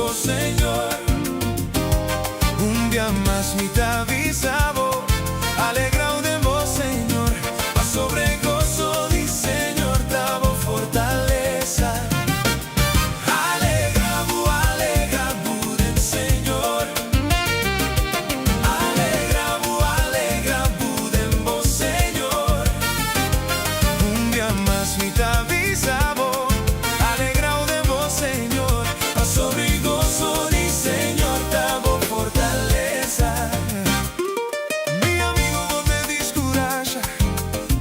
bo Señor. Un dia mas mi ta bisa bo, alegrá den bo Señor, pasobra goso di Señor ta bo fortalesa. Alegrá bo, alegrá bo den Señor. Alegrá bo, alegrá bo den bo Señor. Un dia mas mi ta bisa bo, alegrá den bo Señor, pasobra goso di Señor ta bo fortalesa. Mi amigu, no bo deskurashá,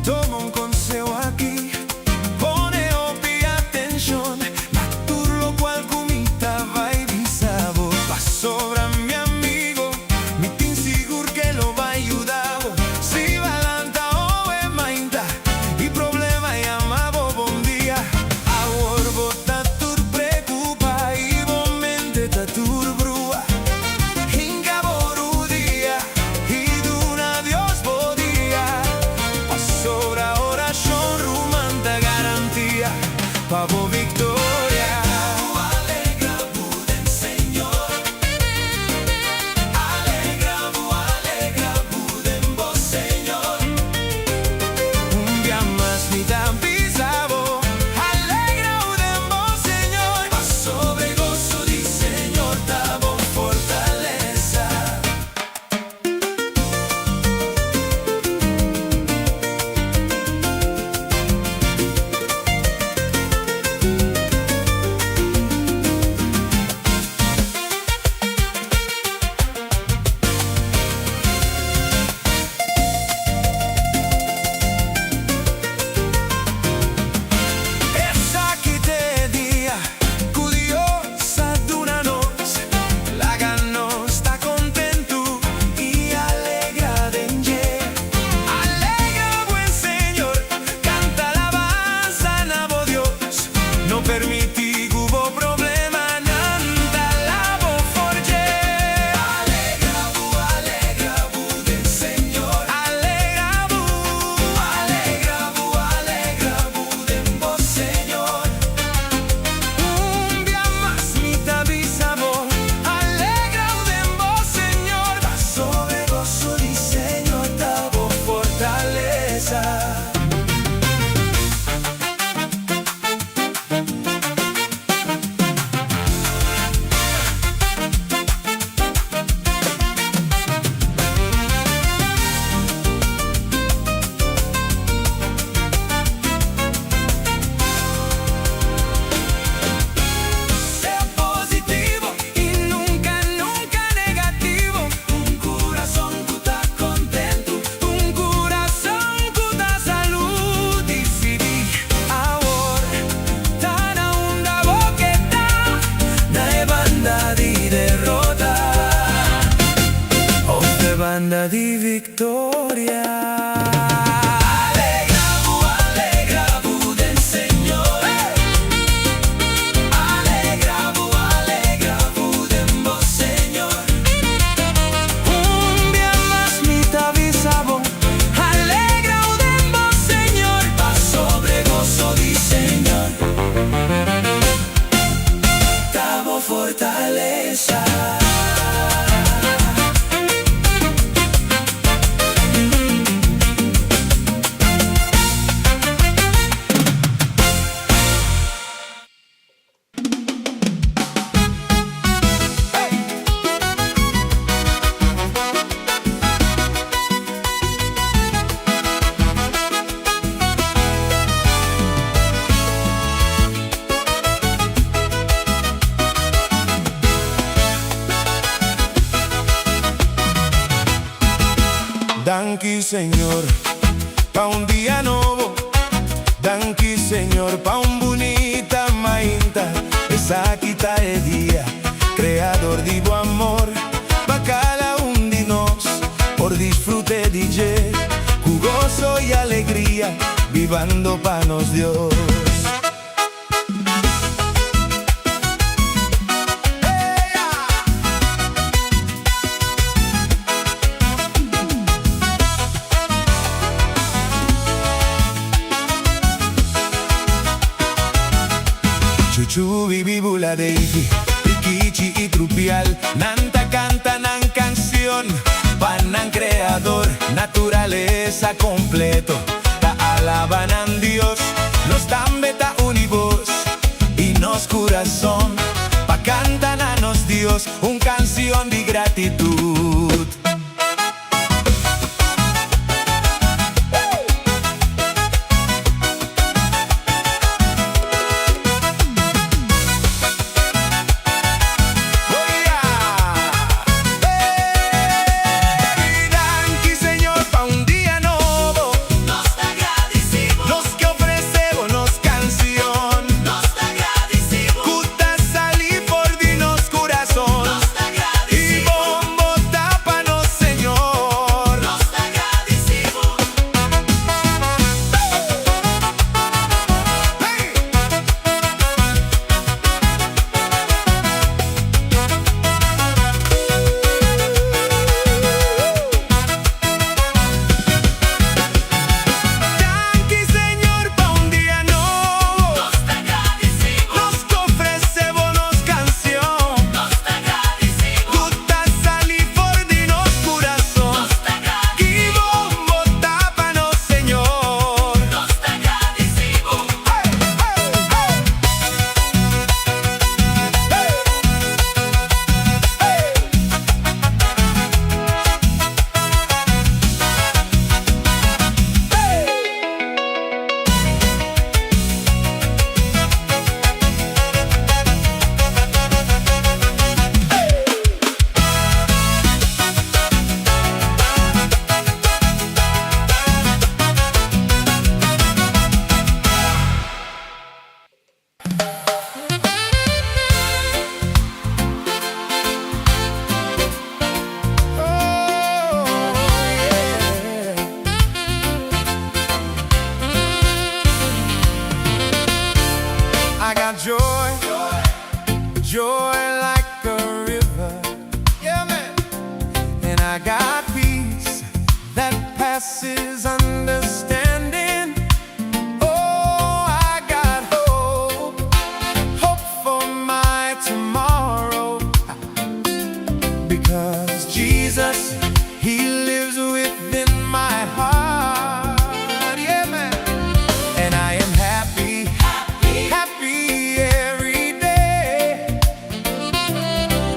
tuma un konseho aki, pone hopi atenshon na tur loke ku mi ta bai bisa bo. Pasobra mi amigu, mi tin sigur ku lo bai yuda bo. Si b'a lanta awe mainta i problema yama bo bon dia. Awor bo ta tur preokupá i bo mente ta tur bruá. Hinka bo rudia i duna Dios bo dia. Pasobra orashon, ruman, ta garantia pa bo viktoria. Alegrá bo den Señor. Alegrá bo, alegrá bo den bo Señor. Un dia mas mi ta bisa bo, alegrá den bo Señor. Pasobra goso di Señor ta bo fortalesa. Esaki ta e dia ku Dios a duna nos. Laga nos ta kontentu i alegrá den dje. Alegrá bo den Señor, kanta alabansa na bo Dios. No permití ku bo problemanan hala bo for dje. Alegrá bo, alegrá bo den Señor. Alegrá bo, alegrá bo, alegrá bo den bo Señor. Un dia mas mi ta bisa bo, alegrá den bo Señor. Pasobra goso di Señor ta bo fortalesa. Sea positivo i nunka, nunka negativo. Un kurason ku ta kontentu, un kurason ku ta salú. Disidí awor, ta na unda bo ke ta, na e banda di derota òf e banda di viktoria. Alegrá bo, alegrá bo den Señor. Alegrá bo, alegrá bo den bo Señor. Un dia mas mi ta bisa bo, alegrá den bo Señor. Pasobra goso di Señor ta bo fortalesa. Danki Señor, pa un dia nobo. Danki Señor, pa un bunita mainta. Esaki ta e dia, Kreador di bo amor. Pa kada un di nos, por disfrutá di dje. Ku goso i alegria, bibando pa nos Dios. Chuchu bibi bula deifi. Prikichi i trupial, nan ta kanta nan kansion pa nan Kreador. Naturalesa kompleto ta alabá nan Dios. Nos tambe ta uni bos i nos kurason pa kanta na nos Dios un kansion di gratitut. Danki, Señor, pa un dia nobo. Nos ta gradisí Bo. Nos ke ofresé Bo nos kansion. Nos ta gradisí Bo. Ku ta sali for di nos kurason. Nos ta I gradisí Bo. Bon Bo ta pa nos, Señor. Nos ta gradisí Bo. Hey! Danki, Señor, pa un dia nobo. Nos ta gradisí Bo. Nos ke ofresé Bo nos kansion. Nos ta gradisí Bo. Ku ta sali for di nos kurason. Nos ta gradisí I bon Bo ta pa nos, Señor. Nos ta gradisí Bo. Hey, hey, hey. Hey! Hey! Hey! Oh, yeah. I got joy, joy like a river. Yeah, man. And I got peace that passes understanding. Oh, I got hope, hope for my tomorrow. Because Jesus, He lives within my heart. Yeah, man. And I am happy, happy every day.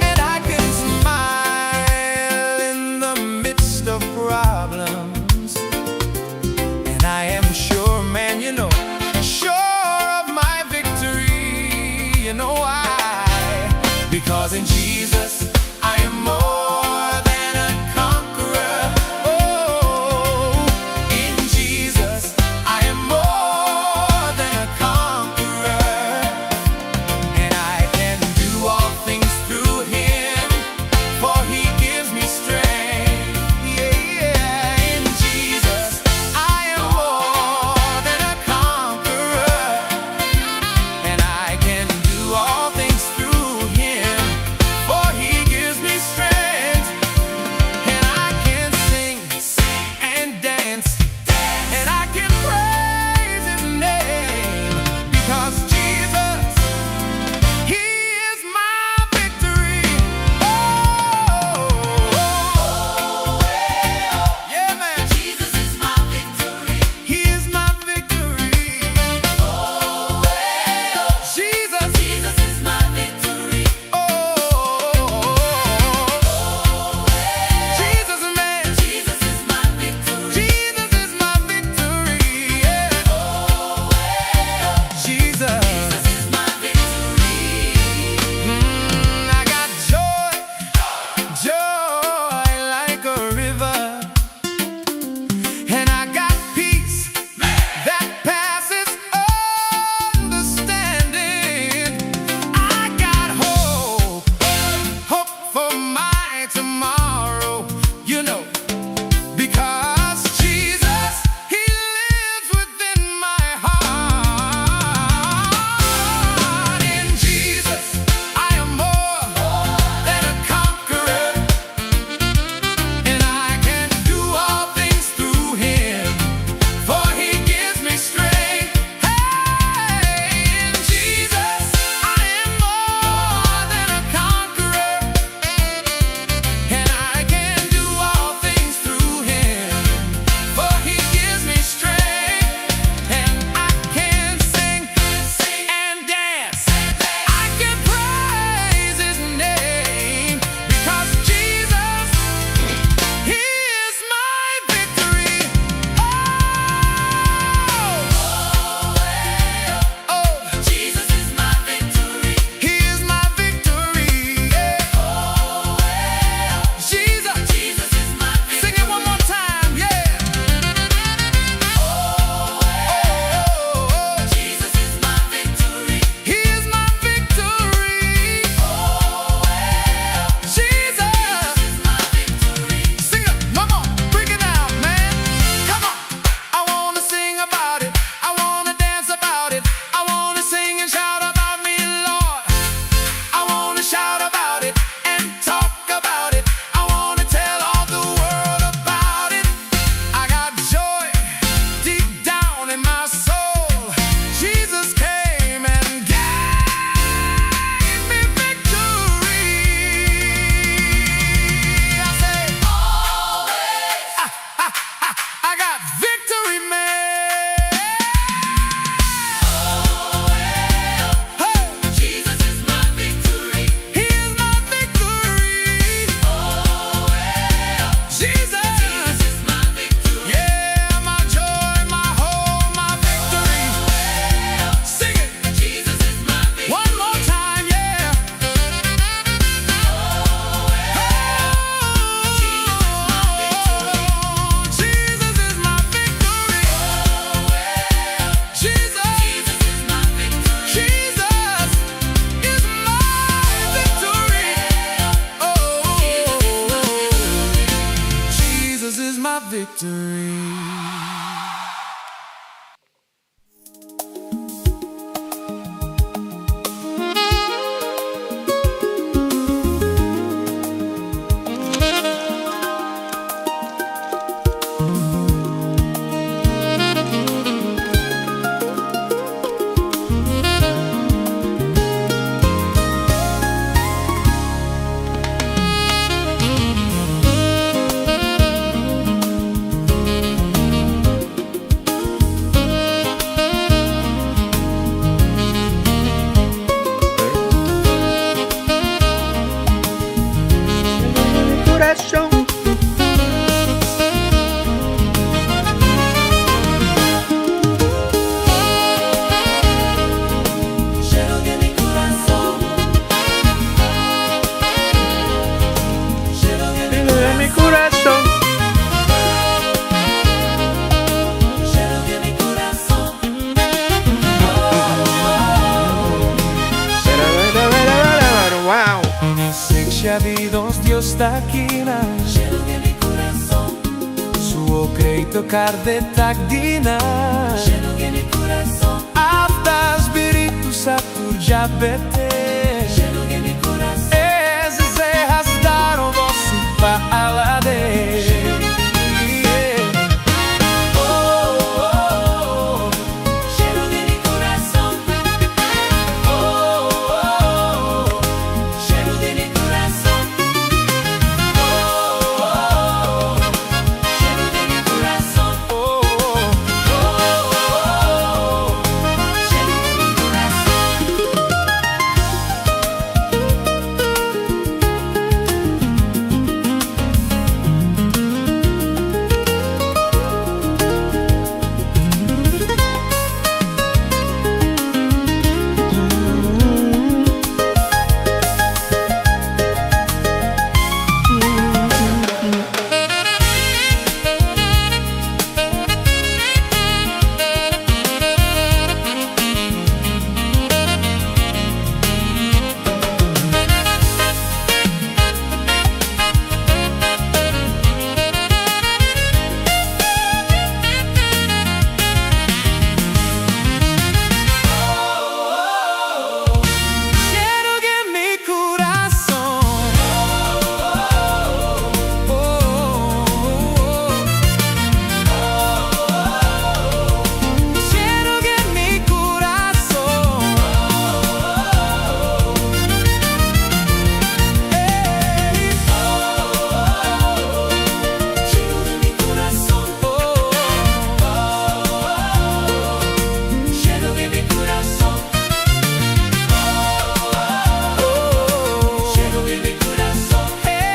And I can smile in the midst of problems. And I am sure, man, sure of my victory. You know why? Because in Jesus, I am more than a conqueror. Oh, in Jesus, I am more than a conqueror. And I can do all things through him, for he gives me strength. Yeah. In Jesus, I am more than a conqueror. And I can do all things through him, for victory. Corazón. Lleno de mi corazón. Lleno de mi De mi corazón. Lleno de mi corazón. Wow. Sexia Dios ta akina. Lleno de mi corazón. Suo creito carde tagdina. Lleno de mi corazón. Afta spiritu satur jabete. Lleno de mi corazón. Ez ze hasdaro vosu pa alade. Yeah. Oh, oh, oh. Lleno de mi corazón. Oh, oh, oh. Lleno de mi corazón. Oh, oh, oh. Lleno de mi corazón. Oh, oh, oh. Lleno de mi corazón. Quiero que mi corazón, oh, oh, oh. Quiero que mi corazón, hey, Lleno de mi corazón. oh, Lleno de mi corazón. oh, Lleno de mi corazón. hey.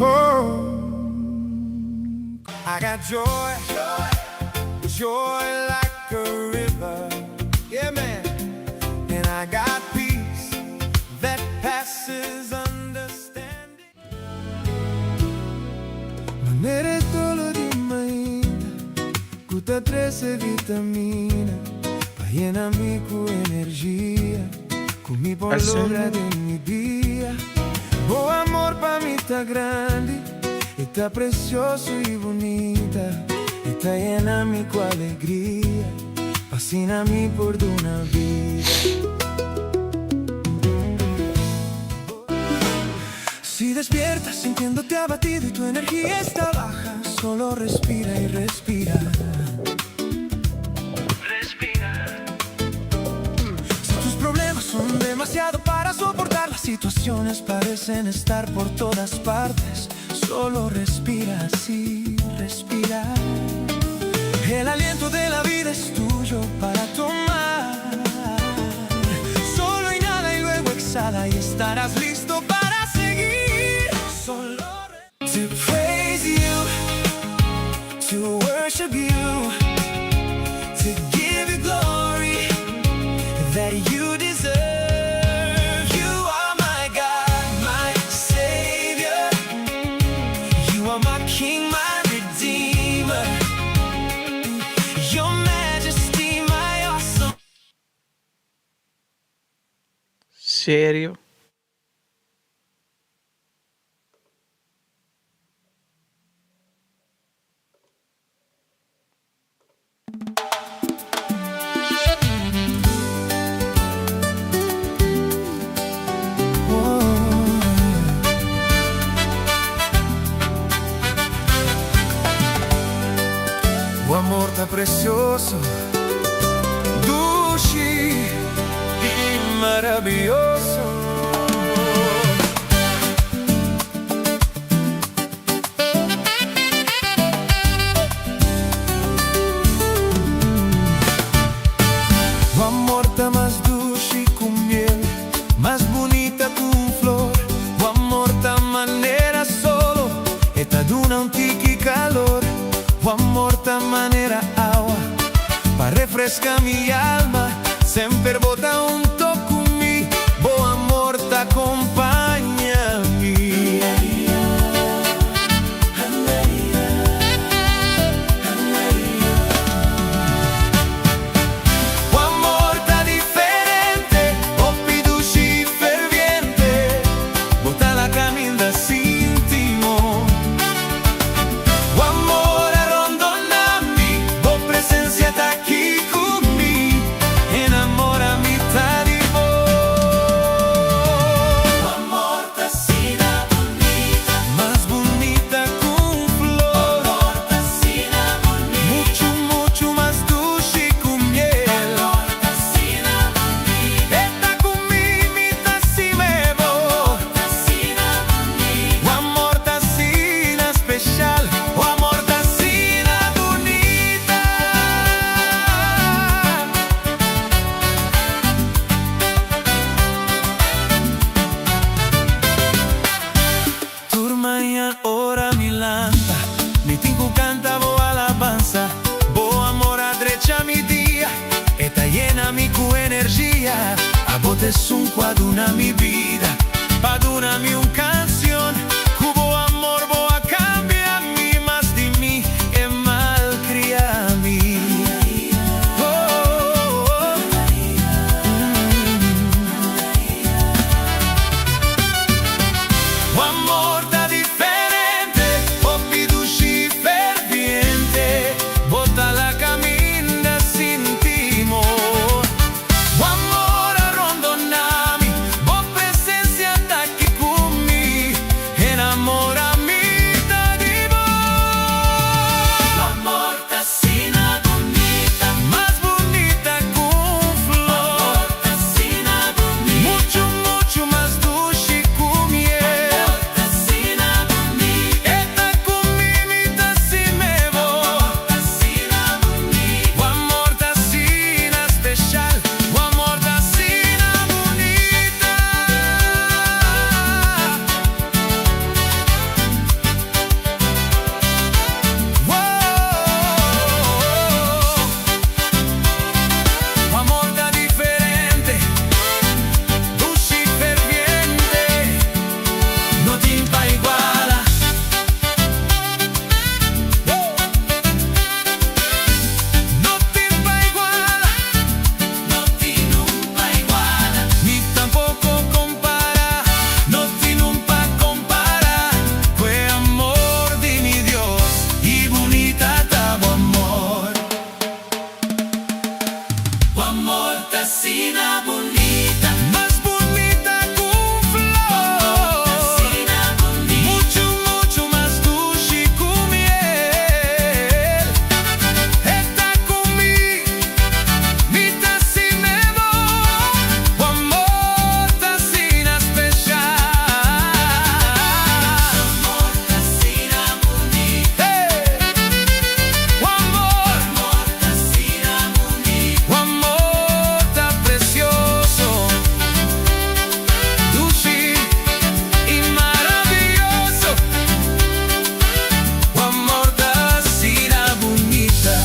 Oh, I got joy, joy like a river. Yeah, man. And I got peace that passes understanding. Manera solo di mainta, ku ta trese vitamina, pa yena mi ku energia, ku mi por logra den mi dia. Bo amor pa mi ta grandi, e ta precioso y bunita, e ta yena mi ku alegria, p'asina mi por duna bida. Si despiertas sintiéndote abatido y tu energía está baja, solo respira y respira. Respira. Si tus problemas son demasiado para soportar, las situaciones parecen estar por todas partes, solo respira así, respira. El aliento de la vida es tuyo para tomar. Solo inhala y luego exhala y estarás listo para seguir. Solo to praise you, to worship you, to give you glory that you deserve. You are my God, my Savior. Serio? Bo amor ta precioso, dushi y maraviyoso. Bo amor ta mas dushi cu miel, mas bunita cu un flor. Bo amor ta manera solo, e ta duna un tiki calor. Bo amor ta manera awa, pa refresca mi alma. Semper bo ta hunto cu mi, bo amor ta compaña mi. Bo amor ta diferente, hopi dushi ferviente. Bo ta la caminda sin timon. Bo amor a rondona mi, bo presencia ta aki cu mi. Enamora mi ta di bo. Bo amor ta asina bunita, Mas bunita cu un flor. amor ta asina bunita, Mucho, mucho mas dushi cu miel. amor ta asina bunita, E ta cu mi, mi ta bo. ta asina bunita. Bo amor ta asina special. Bo amor ta asina bunita. Tur mañan ora mi lanta, mi tin cu canta bo alabansa. Bo amor a drecha mi dia, e ta yena mi cu energia. Abo t'esun cu a duna mi bida, pa duna mi un cancion. Cu bo amor bo a cambia mi, mas di mi e malcria mi. Oh. Bo amor ta diferente, hopi dushi ferviente. Bo ta la caminda sin timon. Bo amor a rondona mi, bo presencia ta aki cu mi. Enamora mi ta di bo. Bo amor ta asina bunita, Mas bunita cu un flor. amor ta asina bunita, Mucho, mucho mas dushi cu miel. amor ta asina bunita, E ta cu mi, mi ta bo. ta asina bunita. Bo amor ta asina special. Bo amor ta asina bunita. Wow. Bo amor ta diferente, dushi ferviente, no tin pa iguala. Wow. No tin pa iguala, No tin un pa iguala, ni tampoco compara. No tin un pa compara. Cu e amor di mi Dios y bunita ta bo amor. Bo amor ta asina bunita, Mas bunita cu un flor. asina bunita, Mucho, mucho mas dushi cu miel. E ta cu mi, mi ta bo. Bo amor ta asina special. Amor ta asina bunita, Hey! Bo amor, amor ta asina bunita, bo amor ta precioso, dushi y maraviyoso. Bo amor ta asina bunita.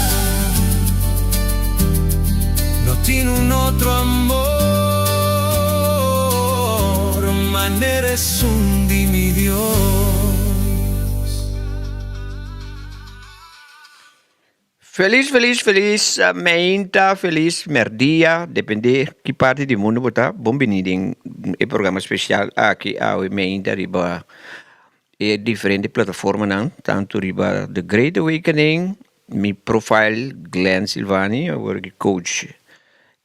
No tin un otro amor, manera esun di mi Dios. Felis felis felis meinta felis merdia depende ki parti di mundo bo ta bon bini den e programa special aki awe meinta riba e diferente plataformanan tanto riba The Great Awakening mi profile Glenn Silvani awor ki coach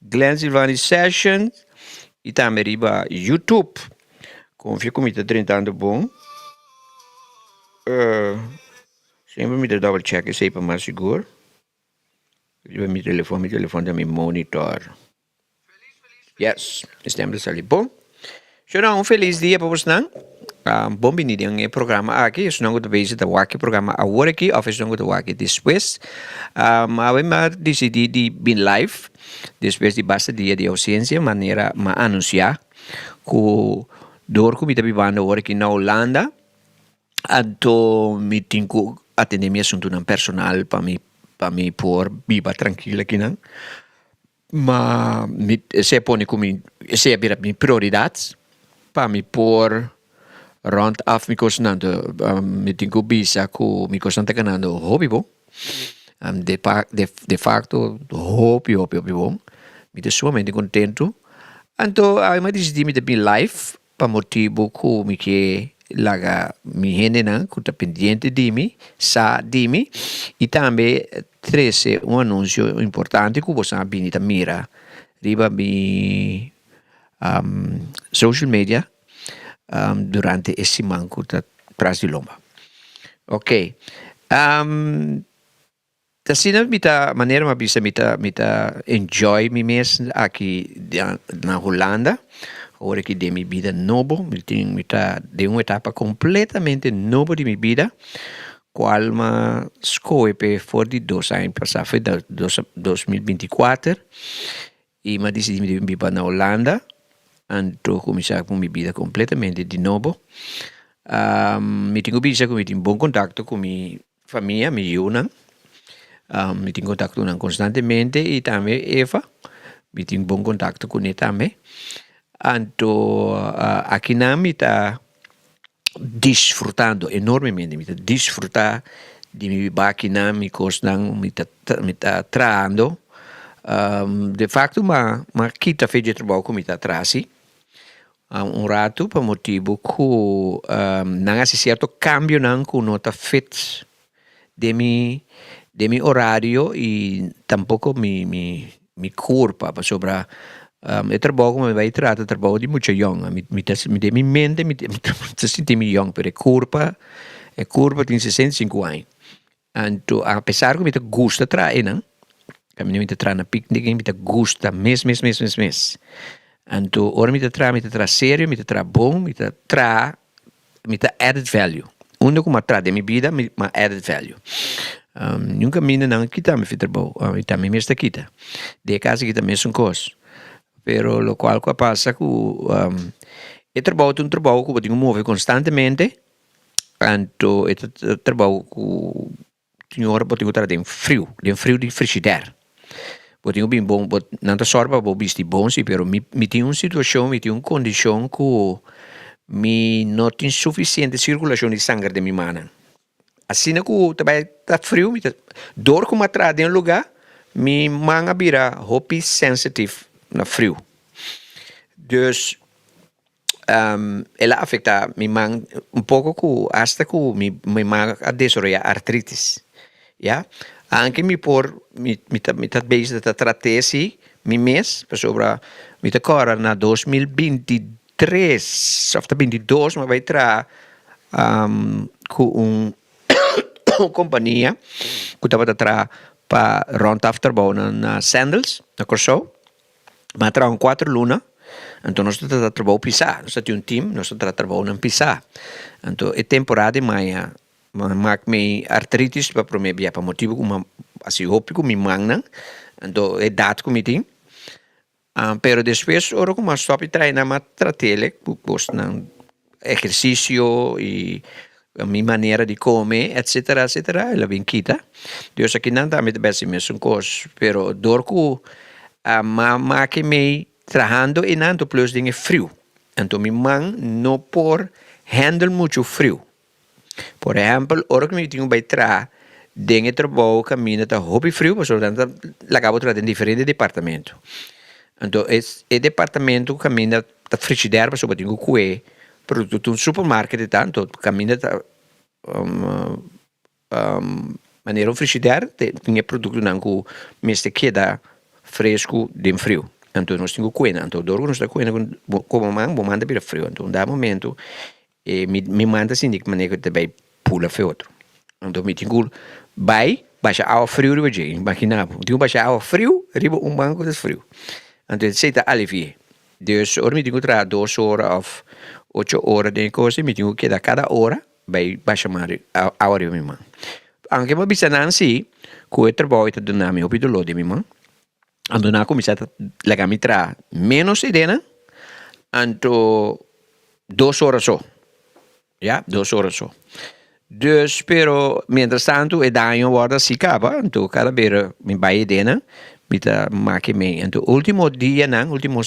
Glenn Silvani Session y tambe riba YouTube confia cu mi ta drentando bon. Semper mi ta double check esei pa mas sigur. Riba mi telefon, mi telefon ta mi monitor. Yes, e stem ta sali bon. Shona, un felis dia pa bosnan. Bon bini den e programa aki. Esnan ku ta bezig ta wak e programa awor aki òf esnan ku ta wak despues. Awe mi a disidí di bin live despues di basta dia di ousensia manera mi a anunsiá ku dor ku mi ta bibando awor aki na Hulanda. Anto mi tin ku atendé mi asuntunan personal pa mi pa mi por biba trankil akinan. Ma mi esei a pone ku mi esei a bira mi prioridat pa mi por rònt af mi kosnan. Anto mi tin ku bisa ku mi kosnan ta ganando hopi bon. De fakto hopi hopi hopi bon. Mi ta sumamente kontentu. Anto ami a disidí mi ta bin live. Pa motibu ku mi ke laga mi hendenan ku ta pendiente di mi sa di mi i tambe trese un anunsio importante ku boso a bini ta mira riba mi social media durante e siman ku ta tras di lomba. Ok. Ta asina mi ta manera mi a bisa mi ta mi ta enjoy mi mes aki na Hulanda ora ki den mi bida nobo mi tin mi ta den un etapa completamente nobo di mi bida cual mi a scohe p'e for di dos aña pasa for di 2024 y mi a dicidi mi debe biba na Hulanda anto cuminsa cu mi bida completamente di nobo mi tin cu bisa cu mi tin bon contacto cu mi Famia, mi yunan, mi tin kontakto ku nan konstantemente i tambe Eva, mi tin bon kontakto kuné tambe. Anto akinan mi ta disfrutando enormemente, mi ta disfrutá di mi biba akinan, mi kosnan, mi ta mi ta trahando. De fakto m'a kita fe dje trabou ku mi ta traha si. Un ratu pa motibu ku nan hasi sierto kambionan ku no ta fit den mi den mi orario i tampoko mi mi mi kurpa pasobra e trabou ku mi bai traha ta trabou di mucha yòn mi mi ta den mi mente mi ta sinti mi yòn pero e kurpa e kurpa tin 65 aña. Anto apesar ku mi ta gusta traha einan, kaminda mi ta traha na piknik mi ta gusta mes mes mes mes mes. Anto ora mi ta traha mi ta traha serio, mi ta traha bon, mi ta traha mi ta added value. Unda ku mi a traha den mi bida mi a added value. Niun kaminda nan a kita mi fi trabou, ami ta mi mes ta kita. Den e kas aki ta mesun kos. Pero lokual ku a pasa ku e trabou ta un trabou ku bo tin ku move konstantemente. Anto e ta trabou ku tin ora bo tin ku traha den friu, den friu di frishider. Bo tin ku bin bon, bo nan ta sòru pa bo bisti bon si, pero mi mi tin un situashon, mi tin un kondishon ku mi no tin sufisiente sirkulashon di sanger den mi mannan. Asina ku ta bai ta friu mi ta dor ku mi a traha den un lugá mi man a bira hopi sensitive na friu. Dus El a afecta mi man un poco cu hasta cu mi mi man a desaroya artritis ya anke mi por mi mi ta mi ta bezig ta trate si mi mes pasobra mi ta cora na 2023 of ta 22 mi a bay traha cu un compania cu tabata traha pa rond af trabou na Sandals na Corsou. Mi a traha un kuater luna, anto nos ta trata trabou pisá. Nos ta tin un team, nos ta trata trabounan pisá. Anto e temporada di maya mi a mak mi artritis pa promé bia pa motibu ku mi a hasi hopi ku mi mannan, anto edat ku mi tin. Pero despues ora ku mi a stòp di traha nan mi a trat'el ku kosnan ehersisio i mi manera di kome etcetera etcetera el a bin kita. Dios akinan tambe ta besi mesun kos pero dor ku a maki mi trahando einan anto plus den e friu anto mi man no por handle muchu friu. Por ehempel ora ku mi tin ku bai traha. Den e trabou kaminda ta hopi friu pasobra nan ta laga bo traha den diferente departamento. Anto e e departamento kaminda ta frigider pasobra bo tin ku kue produkto ta un supermarket e ta anto kaminda ta manera un frigider tin e produktonan ku mester keda fresku den friu. Anto nos tin ku kue nan anto dor ku nos ta kue nan ku bo man bo man ta bira friu anto un dado momento E mi mi man ta sinti manera ku ta bai pula fe otro. Anto mi tin ku bai basha awa friu riba dje. Imagina bo, mi tin ku basha awa friu riba un man ku ta friu. Anto esei ta alivi'é. Dus ora mi tin ku traha dos ora òf ocho ora den e kos ei, mi tin ku keda kada ora bai basha man awa riba mi man. Aunke bo a bisa nan si ku e trabou ei ta duna mi hopi doló den mi man, anto nan a kuminsá ta laga mi traha ménos edenan, anto Dos ora so. Ya, dos ora so. Dus, pero mientras tanto e daño wòrdu hasi kaba, anto kada bera mi bai edenan, mi ta make mei. Anto ultimo dianan, ultimo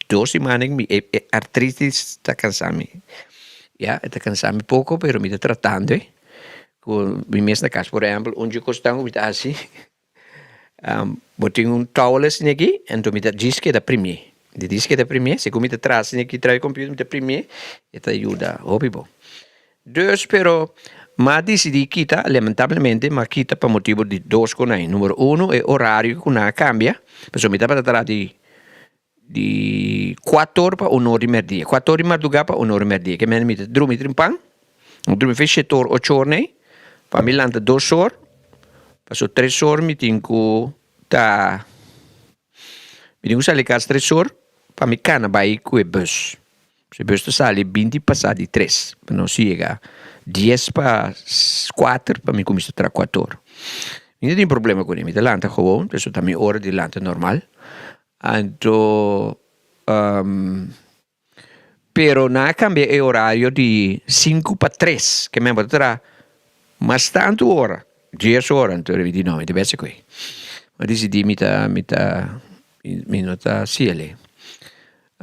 dos simanan mi e e artritis ta kansa mi. Ya, e ta kansa mi poko, pero mi ta tratando e ku mi mes na kas. Por ehèmpel, un dje kosnan ku mi ta hasi. Bo tin un towel asina aki, anto mi ta djis keda primié. Di djis keda primié, segun mi ta traha asina aki traha e computer mi ta primié, e ta yuda hopi bon. Dus, pero m'a disidí kita, lamentablemente m'a kita pa motibu di dos konai. Numero uno, e orario ku nan a kambia, pasobra mi tabata traha di Di kuator pa un or di merdia. Kuator di mardugá pa un or di merdia. Ke mende mi ta drumi trimpan. Mi drumi fe shete or, ocho or nei. Pa mi lanta dos or. Paso tres or mi tin ku ta, mi tin ku sali kas tres or pa mi kana bai ku e bus. E bus ta sali binti pasá di tres. Pa nos yega dies pa kuater pa mi kuminsá traha kuator. Mi no tin problema kuné. Mi ta lanta gewoon, pasobra ta mi ora di lanta normal. Anto pero nan a cambia e horario di sinku pa tres ke men bo ta traha mas tantu ora dies ora anto mi di no mi ta bese koe mi a disidi mi ta mi ta mi no ta hasiel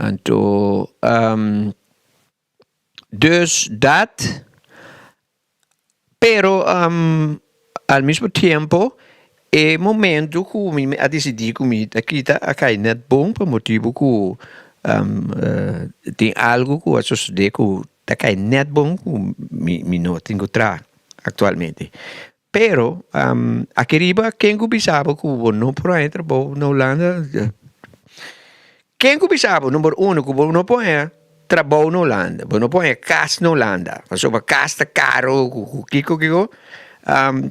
anto Dus dat, pero al mismo tiempo e momento ku mi a disidí ku mi ta kita a kai nèt bon pa motibu ku tin algu ku a sosodé ku ta kai nèt bon ku mi no tin ku traha aktualmente. Pero aki riba ken ku bisa bo ku bo no por haña trabou na Hulanda? Ken ku bisa bo number uno ku bo no por haña trabou na Hulanda, bo no por haña kas na Hulanda, pasobra kas ta karo ku kiko kiko,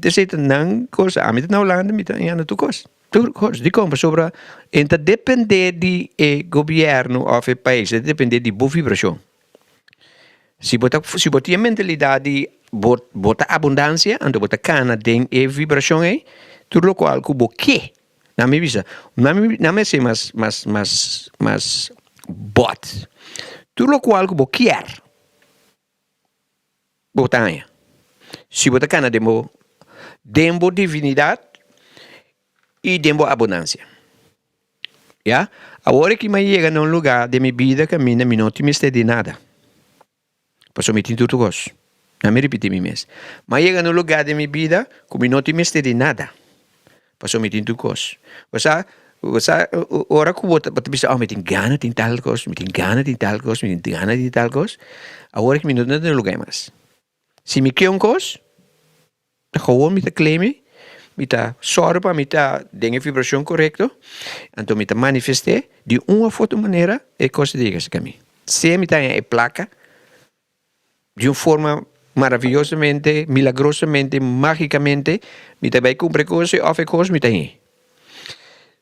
esei ta nan kos. Ami ta na Hulanda mi ta hañando tur kos, tur kos. Dikon? Pasobra e ta depende di e gobièrnu òf e pais, e ta depende di bo vibrashon. Si bo ta si bo tin e mentalidat di bo bo ta abundansia, anto bo ta kana den e vibrashon ei, tur lokual ku bo ke, nan mi bisa, nan mi nan mi hasi mas mas mas mas bòt, tur lokual ku bo kier, bo ta haña. Si bo ta kana den bo den bo divinidat i den bo abundansia. Ya, awor aki mi a yega na un lugá den mi bida kaminda mi no tin mester di nada, pasobra mi tin tur kos. Na mi ripití mi mes, mi a yega na un lugá den mi bida ku mi no tin mester di nada, pasobra mi tin tur kos. Bo sa, bo sa ora ku bo ta bisa, oh mi tin gana tin tal kos, mi tin gana tin tal kos, mi tin gana tin tal kos, awor aki mi no ta na e lugá ei mas. Si mi ke un kos, ta gewoon mi ta claim e, mi ta sòru pa mi ta den e vibrashon korekto, anto mi ta manifest'é di un òf otro manera e kos ta yega serka mi. Sea mi ta haña e plaka di un forma maraviyosamente, milagrosamente, mágikamente, mi ta bai kumpra e kos òf e kos mi ta hañ'é.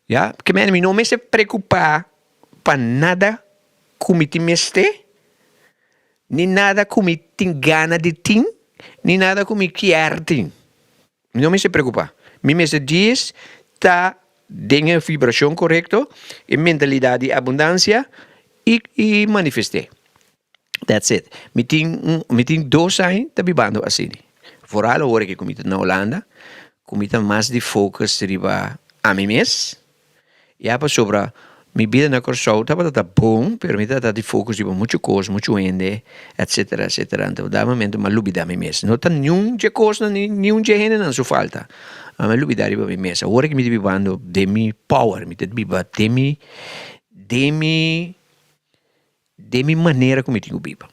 Ya, ke manera mi no mester preokupá pa nada ku mi tin mester. Ni nada ku mi tin gana di tin, ni nada ku mi kier tin. Mi no mester preokupá. Mi mester djis ta den e vibrashon korekto, e mentalidat di abundansia i i manifest'é. That's it. Mi tin un mi tin dos aña ta bibando asina. Foral awor ku mi ta na Holanda, ku mi ta mas di focus riba ami mes, ya pasobra. Mi bida na Kòrsou tabata ta bon, pero mi tabata di focus riba muchu kos, muchu hende, etcetera, etcetera. Anto da momento mi a lubida mi mes. No ta niun dje kosnan ni niun dje hendenan su falta. Mi a lubida riba mi mes. Awor aki mi ta bibando den mi power, mi ta biba den mi, den mi, den mi manera ku mi tin ku biba.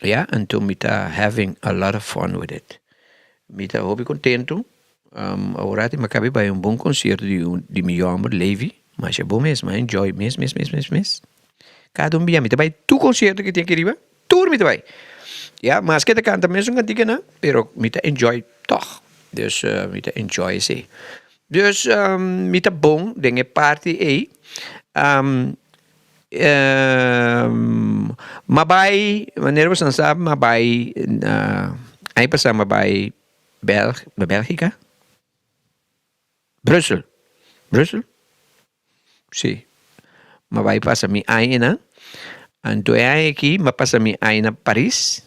Ya, anto mi ta having a lot of fun with it. Mi ta hopi kontentu. Awor mi a kaba di bai un bon konsierto di un di mi yòmber Levi. Masha bon mes, mi a enjoy mes mes mes mes mes. Kada un bia mi ta bai tur konsierto ku tin aki riba, tur mi ta bai. Ya, maske ta kanta mesun kantikanan, pero mi ta enjoy tòg. Dus mi ta enjoy esei. Dus mi ta bon den e parti ei. M'a bai, manera boso nan sa, m'a bai na aña pasá m'a bai Bel Bélgica? Brussel, Brussel? Sí, m'a bai pasa mi aña einan. Anto e aña aki m'a pasa mi aña na Paris.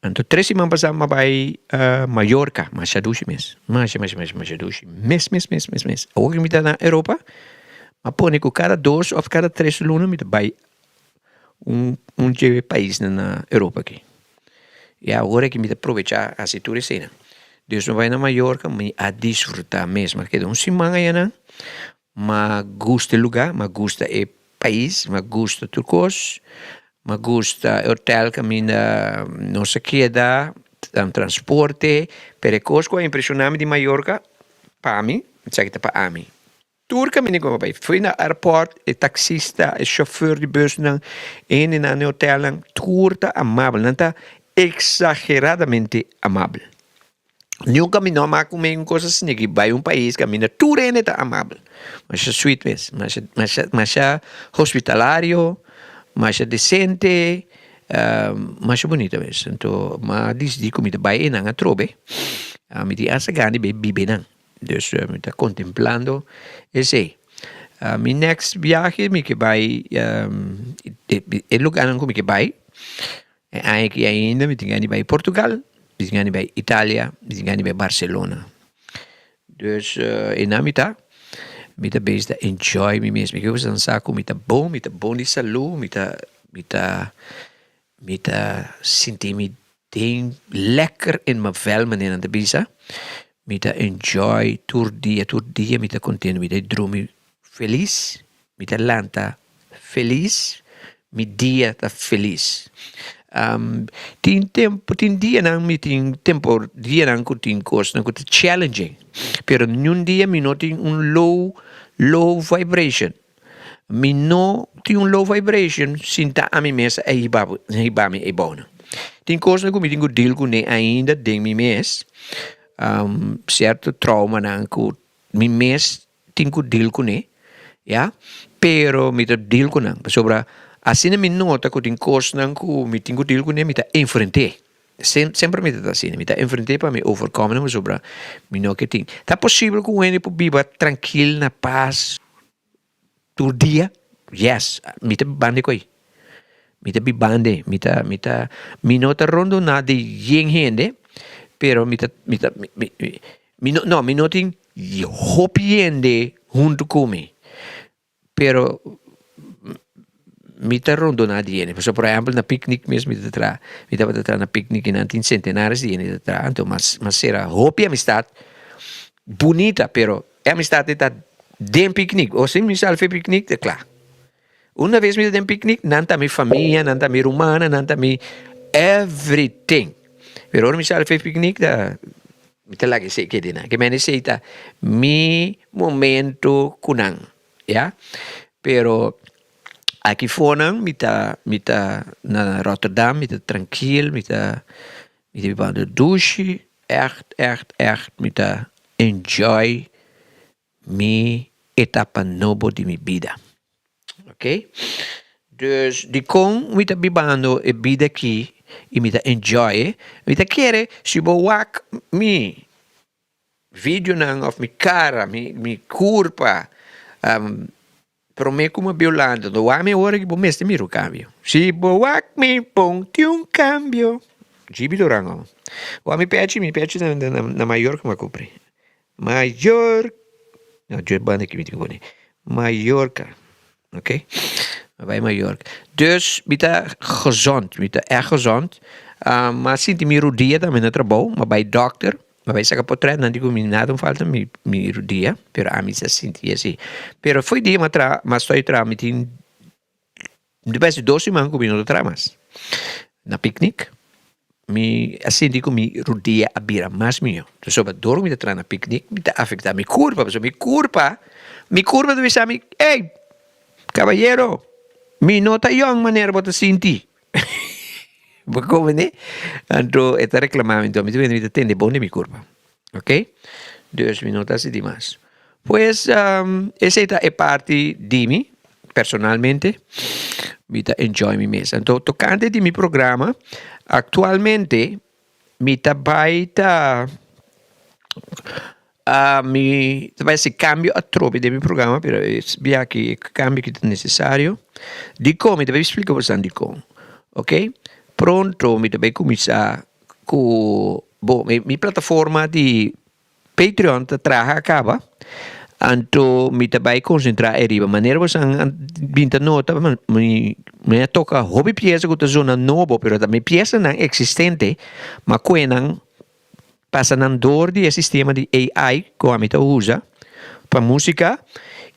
Anto tres siman pasá m'a bai Mallorca, masha dushi mes, masha masha masha masha dushi mes mes mes mes mes. Awor ku mi ta na Europa, m'a pone ku kada dos òf kada tres luna mi ta bai un un dje paisnan na Europa aki. I awor aki mi ta probechá hasi tur eseinan. Dus mi bai na Mallorca, mi a disfrutá mes, mi a keda un siman ayanan, M'a gusta e lugá, m'a gusta e pais, m'a gusta tur kos, m'a gusta e hotel kaminda nos a keda, nan transporte, pero e kos ku a impreshoná mi di Mallorca, pa mi, esaki ta pa ami, tur kaminda ku mi a bai, for na airport, e taksista, e shofùr di bùsnan, e hendenan na e hotelnan, tur ta amabel, nan ta eksageradamente amabel. Nunca mi no a mak un cos asina ki bai un pais caminda tur hende ta amabel. Masha sweet mes, masha masha masha hospitalario, masha decente, masha bunita mes. Anto m'a dicidi cu mi ta bai einan atrobe. Mi tin hasta gana di bay biba einan. Dus mi ta contemplando esey. Mi next biahe mi ke bai e lugarnan cu mi ke bai. E aña aki ainda mi tin gana di bai Portugal, mi tin gana di bai Italia, mi tin gana di bai Barcelona. Dus einan mi ta, mi ta bezig ta enjoy mi mes. Mi ke boso sa ku mi ta bon, mi ta bon di salú, mi ta mi ta mi ta sinti mi den lekker in mijn vel manera nan ta bisa. Mi ta enjoy tur dia, tur dia mi ta kontento, mi ta drumi felis. Mi ta lanta felis, mi dia ta felis. Tin tempu, tin dianan mi tin tempo dianan ku tin kosnan ku ta challenging, pero niun dia mi no tin un low low vibration. Mi no tin un low vibration sin ta ami mes a hiba bo hiba mi eibounan. Tin kosnan ku mi tin ku deal kuné ainda den mi mes, sierto traumanan ku mi mes tin ku deal kuné, ya, pero mi ta deal ku nan, pasobra asina mi nota ku tin kosnan ku mi tin ku deal kuné, mi ta enfrent'é. Semper mi ta ta asina, mi ta enfrent'é pa mi overkome nan, pasobra mi no ke tin. Ta posibel ku un hende por biba trankil, na pas, tur dia? Yes, mi ta bibando ku ei. Mi ta bibando, mi ta, mi ta, mi no ta rondoná di yen hende, pero mi ta, mi ta, mi, mi, mi no, no, mi no tin hopi hende huntu ku mi, pero mi ta rondoná di hende. Pasobra por ehèmpel na piknik mes mi ta traha, mi tabata traha na piknik i nan tin sentenares di hende ta traha, anto mas, mas sera hopi amistat bunita, pero e amistat ei ta den piknik, ora mi sali for e piknik ta kla. Una vez mi ta den picnic, nan ta mi famia, nan ta mi rumannan, nan ta mi everything. Pero ora mi sali for e picnic ta mi ta laga esei keda nan. Ke mende esei ta mi momento ku nan, ya. Pero aki fonan mi ta mi ta na Rotterdam, mi ta trankil, mi ta mi ta biba dushi, ègt ègt ègt mi ta enjoy Mi etapa nobo di mi bida. Ok. Dus dikon mi ta bibando e bida aki i mi ta enjoy e? Mi ta kere si bo wak mi videonan of mi kara, mi mi kurpa prome ku mi a biolando, no wak mi awor aki bo mester mira un kambio. Si bo wak mi ponte un kambio. Djibi Durango. Wak mi pechi, mi pechi na na Mallorca mi a kumpra. Mayor, no dje banda ki mi tin ku pone, Mayorca. Ok. Mi a bai Mallorca. Dus mi ta gezond, mi ta ègt gezond. Mi a sinti mi rudia tambe na trabou, mi a bai dòkter, mi a bai saka potrèt, nan di ku mi nada un falta mi mi rudia, pero ami sa sinti asi. Pero fo'i dia mi a traha, mi a stòi traha, mi tin mi ta parse dos siman ku mi no ta traha mas. Na piknik mi a sinti ku mi rudia a bira mas mihó. Pasobra dor ku mi ta traha na piknik mi ta afektá mi kurpa, pasobra mi kurpa, mi kurpa ta bisa mi, ey, kabayero, mi no ta yòn manera bo ta sinti. Bo komprendé? Anto e ta reklamá mi, anto mi ta wende mi ta tende bon di mi kurpa. Ok, dus mi no ta hasi dimas. Pues esei ta e parti di mi personalmente, mi ta enjoy mi mes. Anto tokante di mi programa, aktualmente mi ta bai ta mi ta bai hasi kambio atrobe den mi programa, pero e bia aki e kambio aki ta nesesario. Dikon? Mi ta bai splika boso dikon. Ok, pronto mi ta bai kuminsá ku bo mi plataforma di Patreon ta traha a kaba, anto mi ta bai konsentrá ariba. Manera boso a bin ta nota mi mi a toka hopi piesa ku ta zona nobo, pero ta mi piesanan eksistente, ma ku enan pasa nan dor di e sistema di AI ku ami ta usa pa músika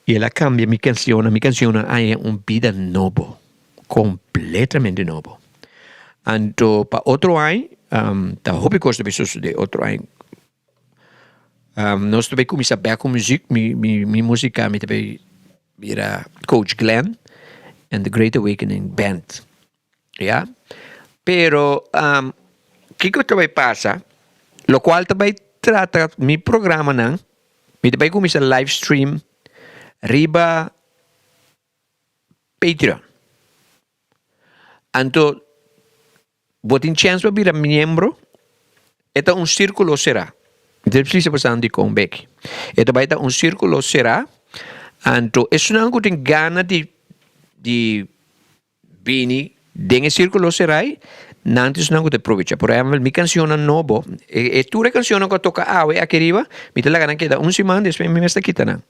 i el a kambia mi kanshonnan. Mi kanshonnan a haña un bida nobo. Completamente nobo. Anto pa otro aña ta hopi cos ta bay sucede otro aña. Nos ta bay cuminsa bek cu muziek, mi mi musica mi ta bay bira Coach Glenn and the Great Awakening Band. Ya. Pero kico ta bay pasa, locual ta bay trata mi programanan, mi ta bay cuminsa live stream riba Patreon. Anto bo tin chèns pa bira miembro, e ta un sírkulo será. Mi ta splisa boso dikon bek. E ta bai ta un sírkulo será, anto esunnan ku tin gana di di Bini den e sirkulo serai, nan ta esnan ku ta probecha. Por ehèmpel, mi kanshonnan nobo, e tur e kanshonnan ku a toka awe aki riba, mi ta laga nan keda un siman, despues mi mes ta kita nan.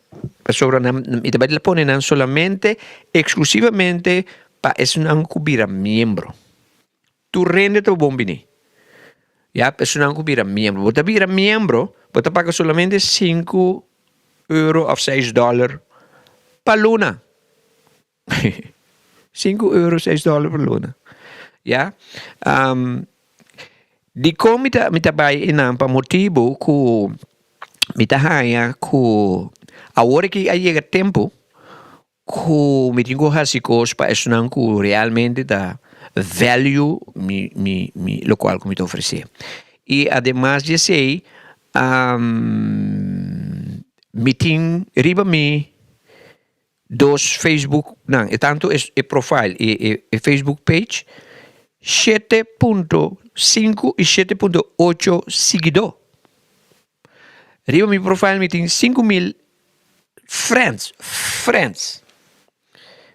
Pasobra nan, mi ta bai pone nan solamente, eksklusivamente pa esnan ku bira miembro. Tur rende ta bon bini. Ya, esunnan ku bira miembro. Bo ta bira miembro, bo ta paga solamente sinku euro òf seis dòler pa luna. Sinku euro, seis dòler pa luna. Ya. Dikon mi ta mi ta bai einan? Pa motibu ku mi ta haña ku awor aki a yega tempu ku mi tin ku hasi kos pa esnan ku realmente ta value mi mi mi lokual ku mi ta ofresé. I ademas di esei mi tin riba mi Dos Facebook nan e tanto e profile y e Facebook page 7.5 y 7.8 siguidó. Riba mi profile mi tin 5000 friends, friends.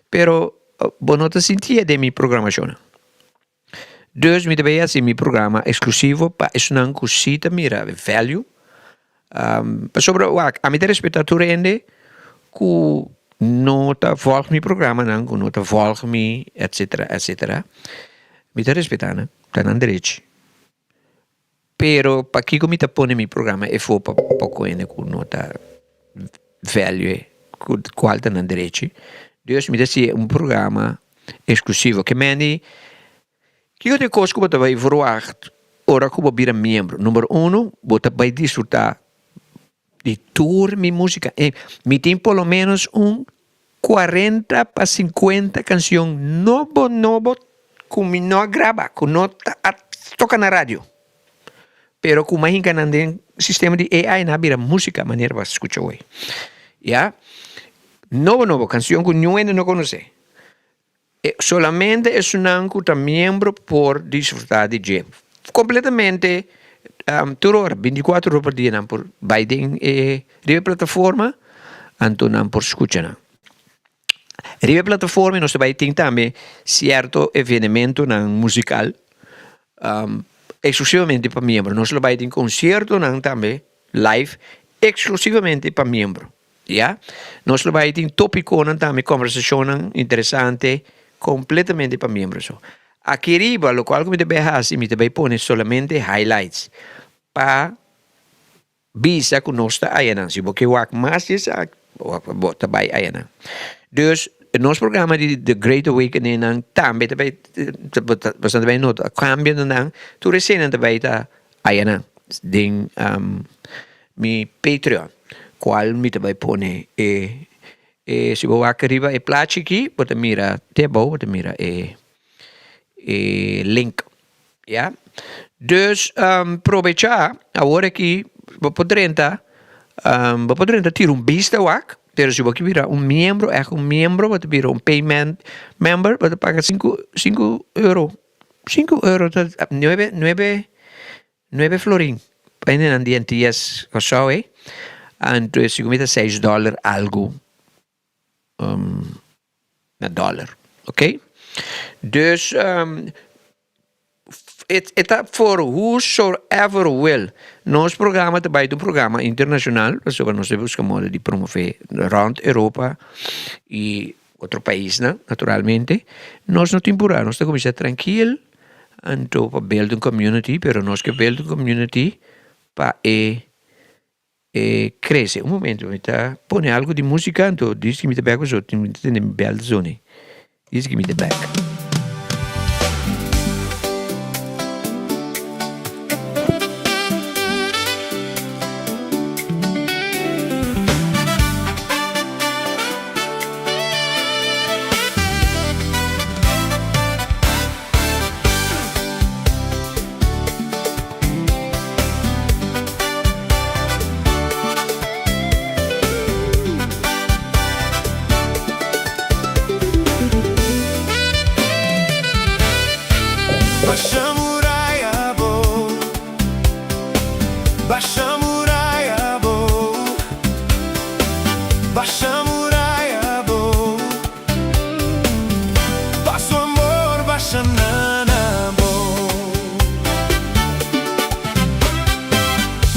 Pero bo no ta sintié den mi programacionnan. Dus mi ta bay haci mi programa exclusivo pa esnan cu si ta mira value. Pasobra wak, ami ta respeta tur hende cu no ta volg mi programanan, cu no ta volg mi etcetera etcetera. Mi ta respeta nan, ta nan derechi. Pero pakiko mi ta pone mi programa efo pa poko hende ku no ta value ku kual ta nan derechi? Dus mi ta hasi un programa eksklusivo. Ke meni kiko ta e kos ku bo ta bai verwagt ora ku bo bira miembro? Number uno, bo ta bai disfruta di tur mi musika. Mi tin por lo menos un 40 pa 50 kanshon nobo nobo ku mi no a graba, ku no ta a toka na radio, pero ku mi a hinka nan den sistema di AI nan a bira musika manera bo a skucha hoy. Ya, nobo nobo, kanshon ku niun hende no konosé. Solamente esunnan ku ta miembro por disfrutá di dje kompletamente tur ora, bintikuater ora pa dia nan por bai den e riba e plataforma anto nan por skucha nan. Riba e plataforma nos ta bai tin tambe sierto evenementonan musikal eksklusivamente pa miembro. Nos lo bai tin konsiertonan tambe live eksklusivamente pa miembro. Ya. Nos lo bai tin tópikonan tambe, kòmbersashonnan interesante kompletamente pa miembro so. Aki riba lokual ku mi ta bai hasi, mi ta bai pone solamente highlights pa bisa ku nos ta ayanan. Si bo ke wak mas di esaki, bo ta bai ayanan. Dus nos programa di The Great Awakening nan tambe ta bai, boso ta bai nota kambio na nan, tur eseinan ta bai ta ayanan den mi Patreon, kual mi ta bai pone e e si bo wak riba e plachi aki bo ta mira te abou bo ta mira e e link ya. Dus probecha awor aki bo por drenta bo por drenta tira un bista wak pero si bo ke bira un miembro ègt un miembro bo ta bira un payment member bo ta paga sinku sinku euro sinku euro ta nuebe nuebe Nuebe florin pa hendenan di Antillas Kòrsou ei, anto e sigun mi ta seis dòler algu na dòler, oké. Dus e ta for whosoever will. Nos programa ta bai ta un programa internashonal pasobra nos ta buska moda di promove rònt Europa i otro paisnan naturalmente. Nos no tin purá, nos ta kuminsá trankil. Anto pa build un community, pero nos ke build un community pa e e crece. Un momento, mi ta pone algo di musica, anto dice ki mi ta bek pasobra mi ta tende mi bel ta zoni. Dice ki mi ta bek. Basha muraya bo, basha muraya bo, basha muraya bo. Pa su amor basha na bo.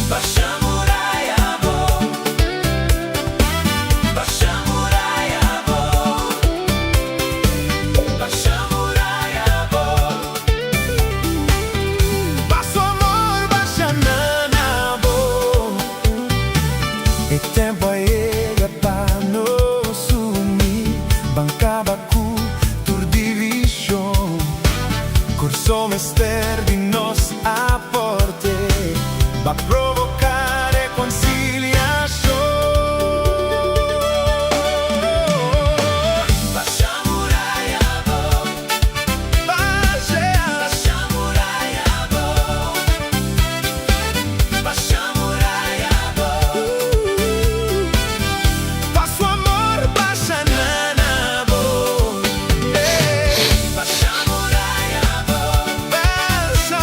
Basha muraya bo. Basha muraya bo. Basha muraya bo. Pa su amor basha na bo. E tempo a yega pa nos uni, ban kaba ku tur divishon. Kòrsou mester di nos aporte, ba provoká rekonsiliashon. Basha muraya bo, basha muraya bo. Basha muraya bo. Pa su amor basha na na bo. Basha muraya bo. Basha.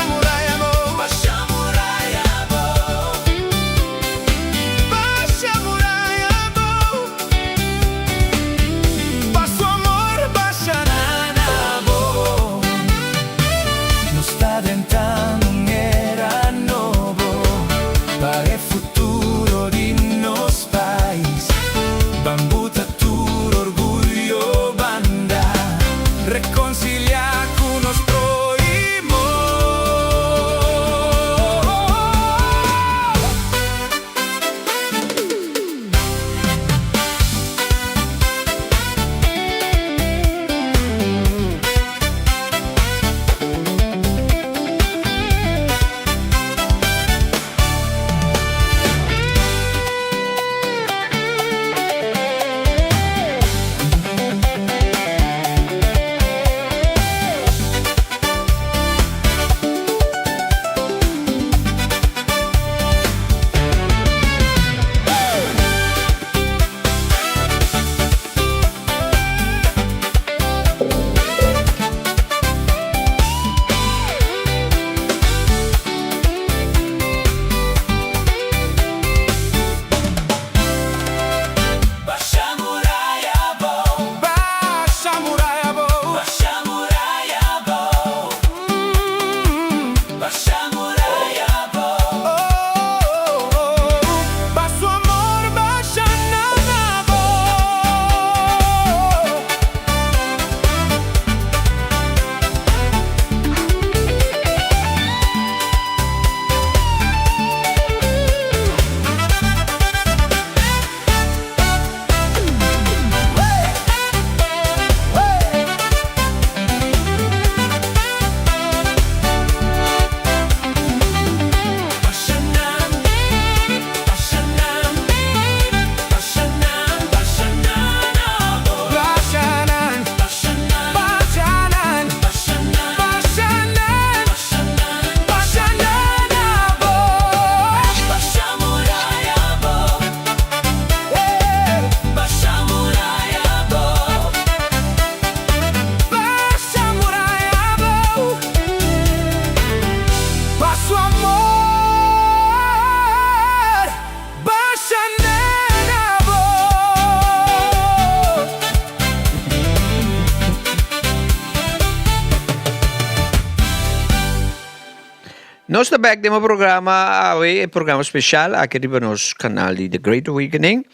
Nos ta bek den bo programa awe, e programa special aki riba nos canal di The Great Awakening.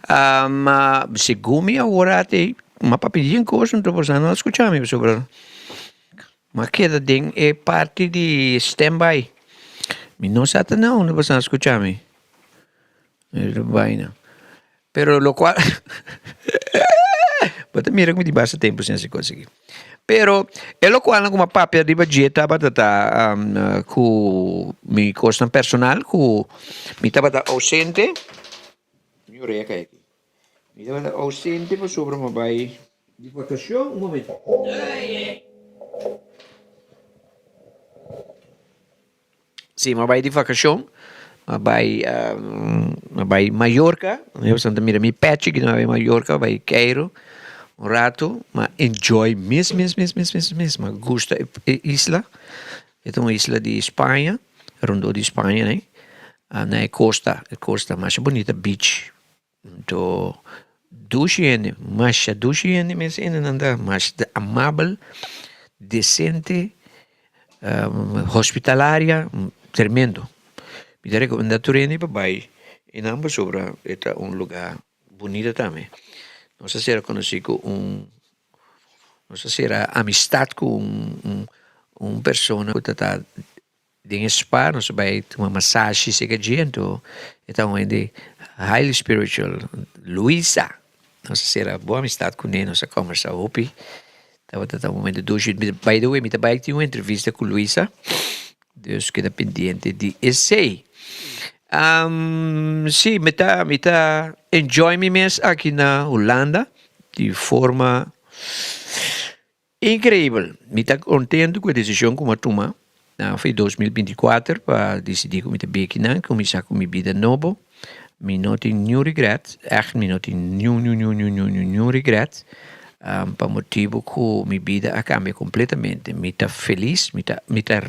Um, segun mi awor ate, m'a papia bien cos, anto boso no a scucha mi pasobra m'a keda den e parti di standby. Mi no sa ta na unda boso a scucha mi. Vaina. Pero locual bo ta mira cu mi tin basta tempo sin haci cos aki. Pero e locualnan cu mi a papia riba dje tabata ta cu mi cosnan personal cu mi tabata ausente. Mi orea cay aki. Mi tabata ausente pasobra mi a bay di vacacion. Un momento. Sí, mi a bai di vakashon, mi a bai mi a bai Mallorca, mi a mira mi pechi ku mi a bai Mallorca, bai keiru un ratu, mi a enjoy mes mes mes mes mes mes, mi a gusta e isla, e ta un isla di Spaña, rondó di Spaña nei, na e kosta, e kosta masha bunita beach. Anto dushi hende, masha dushi hende mes hendenan ta, masha amabel, decente, hospitalaria, tremendo. Mi ta recomenda tur hende pa bai einan pasobra e ta un lugar bunita tambe. Nos a sera conoci cu un, nos a sera amistad cu un un persona cu ta ta. Den e spa nos a bai tuma masashi seka dje anto e ta un hende highly spiritual, Luisa. Nos a sera bon amistad kuné, nos a kombersa hopi, tabata ta un momento dushi. By the way mi ta bai tin un entrevista ku Luisa, dus keda pendiente di esei. Si mi ta mi ta enjoy mi mes aki na Hulanda di forma. Increibel! Mi ta contento cu e decision cu mi a tuma na fe 2024 pa dicidi cu mi ta beki nan, cuminsa cu mi bida nobo. Mi no tin niun regret, echt mi no tin niun niun niun niun niun niun regret pa motibo cu mi bida a cambia completamente. Mi ta feliz, mi ta mi ta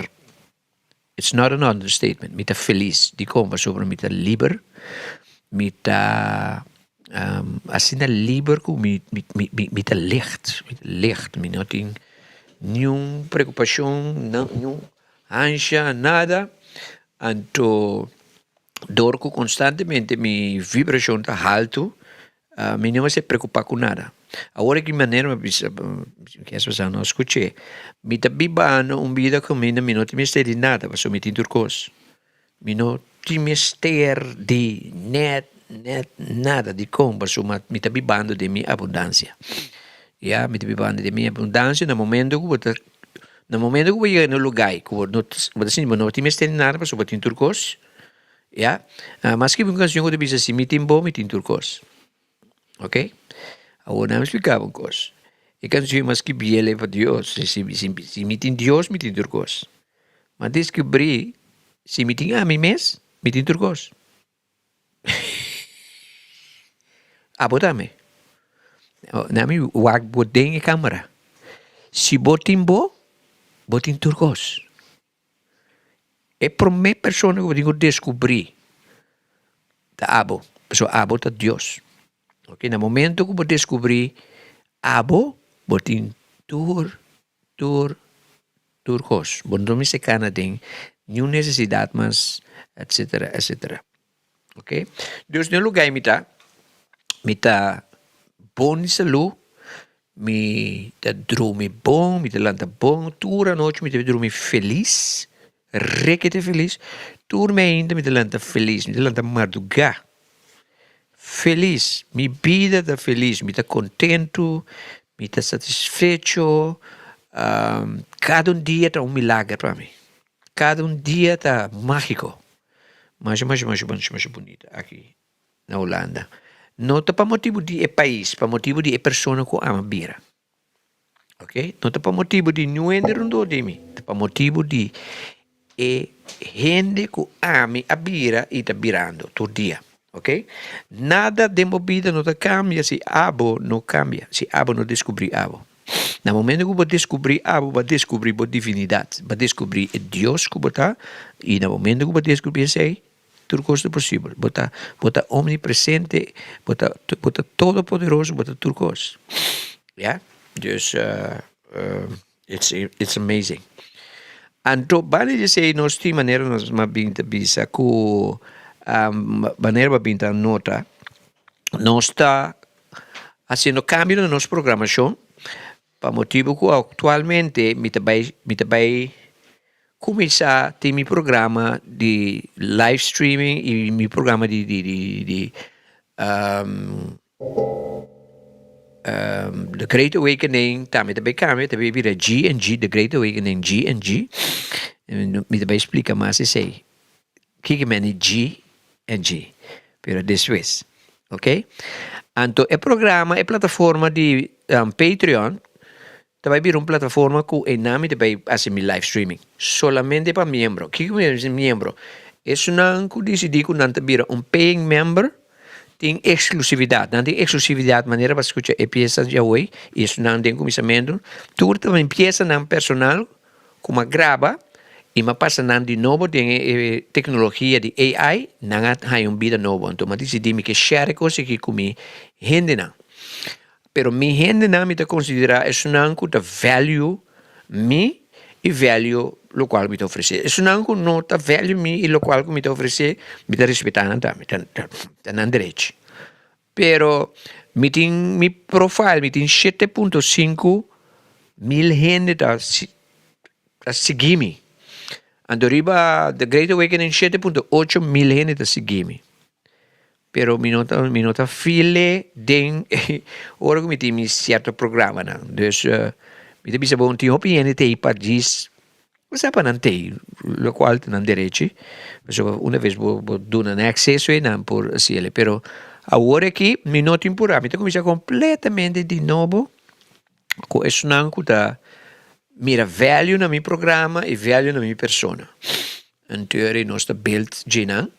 It's not an understatement, mi ta felis. Dikon? Pasobra mi ta liber, mi ta asina liber ku mi mi mi ta licht, mi ta licht, mi no tin niun preokupashon, niun ansha, nada. Anto dor ku konstantemente mi vibrashon ta haltu, Mi no mester preocupa cu nada. Awor aki manera mi a bisa, kies pasá no a scuché. Mi ta bibando un bida cu mi mi no tin mester di nada pasobra mi tin tur cos. Mi no tin mester di net net nada. Dicon? Pasobra mi ta bibando den mi abundancia. Ya, mi ta bibando den mi abundancia na momento cu bo ta na momento cu bo yega na un lugar cu bo no bo ta sinti bo no tin mester di nada pasobra bo tin tur cos. Ya, mas skibi un canción cu ta bisa si mi tin bo, mi tin tur cos. Ok, awor nan mi splica bo un cos. E canción mas skibi el e pa Dios, si, si, si, si mi tin Dios, mi tin tur cos. Ma descubri, si mi tin ami mes, mi tin tur cos. Abo tambe. Nan mi wak bo den e camera. Si bo tin bo, bo tin tur cos. E promé persona ku bo tin ku deskubrí ta abo, pasobra abo ta Dios. Oke, na momento ku bo deskubrí abo, bo tin tur, tur, tur kos. Bo no mester kana den niun nesesidat mas, etsetera, etsetera. Oke, dus den lugá ei mi ta, mi ta bon di salú. Mi ta drumi bon, mi ta lanta bon, tur anochi mi ta drumi felis, rekete felis, tur mi ainda mi ta lanta felis, mi ta lanta mardugá felis, mi bida ta felis, mi ta kontentu, mi ta satisfecho, kada un dia ta un milager pa mi, kada un dia ta mágiko, masha masha masha masha bunita aki. na Hulanda. No ta pa motibu di e pais, pa motibu di e persona ku ama bira. Ok, no ta pa motibu di niun hende rondó di mi, ta pa motibu di e hende ku ami a bira i ta birando tur dia. Ok, nada den bo bida no ta kambia si abo no kambia, si abo no deskubrí abo. Na momento ku bo deskubrí abo, bo a deskubrí bo divinidat, bo a deskubrí e Dios ku bo ta, i na momento ku bo deskubrí esei, Tur kos ta posibel. Bo ta, bo ta omnipresente, bo ta, bo ta todopoderoso, bo ta tur kos. Ya, dus it's, it's amazing. Anto banda di esei nos tin manera nos a bin ta bisa ku manera bo a bin ta nota nos ta hasiendo kambio na nos programashon pa motibu ku aktualmente mi ta bai mi ta bai kuminsá tin mi programa di live streaming i mi programa di di di di The Great Awakening tambe ta bay cambia, ta bay bira G and G, The Great Awakening G and G. Mi ta bay splica mas esey, kiko mende G and G, pero despues, ok. Anto e programa, e plataforma di Patreon ta bay bira un plataforma cu eynan mi ta bay haci mi live streaming, solamente pa miembro. Kiko mi ta miembro? Esunnan cu dicidi cu nan ta bira un paying member, Tin exclusividad. Nan tin exclusividad manera pa scucha e pieza djawe y esunnan den cuminsamentu. Tur ta mi piezanan personal cu m'a graba y m'a pasa nan di nobo den e tecnologia di AI, nan a haña un bida nobo. Anto m'a dicidi mi ke share e cos aki cu mi hendenan. Pero mi hendenan mi ta considera esunnan cu ta value mi y value locual mi ta ofrece. Esunnan cu no ta value mi y locual cu mi ta ofrece, mi ta respeta nan tambe, ta nan derecho. Pero mi tin mi profile, mi tin shete punto sinku mil hende ta ta sigui mi. Anto riba The Great Awakening 7.8 mil hende ta sigui mi. Pero mi no ta mi no ta file den ora ku mi tin mi sierto programanan. Dus mi ta bisa bo tin hopi hende ta ei pa djis bo sa pa nan ta ei lokual ta nan derechi pasobra una ves bo bo duna nan akseso ei nan por hasi el. Pero awor aki mi no tin purá mi ta kuminsá kompletamente di nobo ku esnan ku ta mira value na mi programa i value na mi persona. Anto nos ta build dje nan.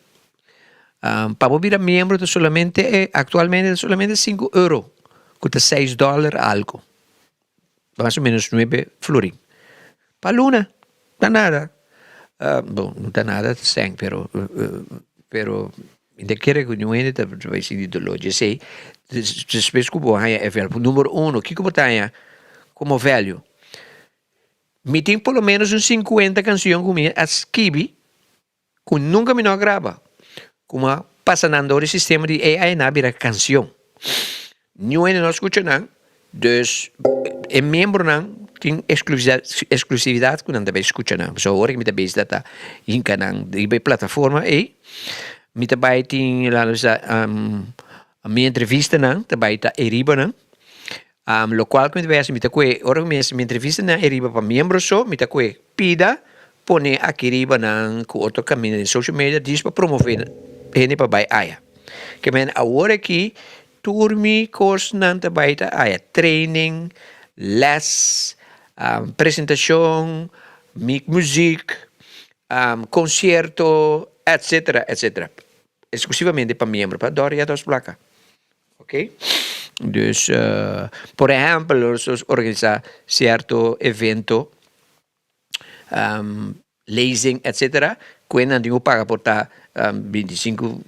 Pa bo bira miembro ta solamente actualmente ta solamente sinku euro ku ta seis dòler algu mas o menos nuebe florin pa luna ta nada bon no ta nada ta sèn pero pero mi ta kere ku niun hende ta bai sinti doló dje esei despues ku bo haña e value numero uno kiko bo ta haña komo value mi tin por lo menos un sinkuenta kanshon ku mi a skibi. Ku nunka mi no a graba. Ku a pasa nan dor e sistema di AI nan a bira kansion. Niun hende no a skucha nan, dus e miembronan tin eksklusividat ku nan ta bai skucha nan. So ora ku mi ta bezig ta hinka nan riba e plataforma ei, mi ta bai tin laat nos bisa mi entrevistanan ta bai ta eriba nan. Lokual ku mi ta bai hasi mi ta kue ora ku mi hasi mi entrevistanan eriba pa miembro so mi ta kue pida pone aki riba nan ku otro kaminda den social media djis pa promove hende pa bai aya. Ke men awor aki tur mi kosnan ta bai ta aya, training, les, presentashon, mi muzik, konsierto, etcetera, etcetera. Eksklusivamente pa miembro, pa dòr ya dos plaka. Ok, dus por ehèmpel nos a organisá sierto evento, lezing etcetera, ku e nan tin ku paga por ta 25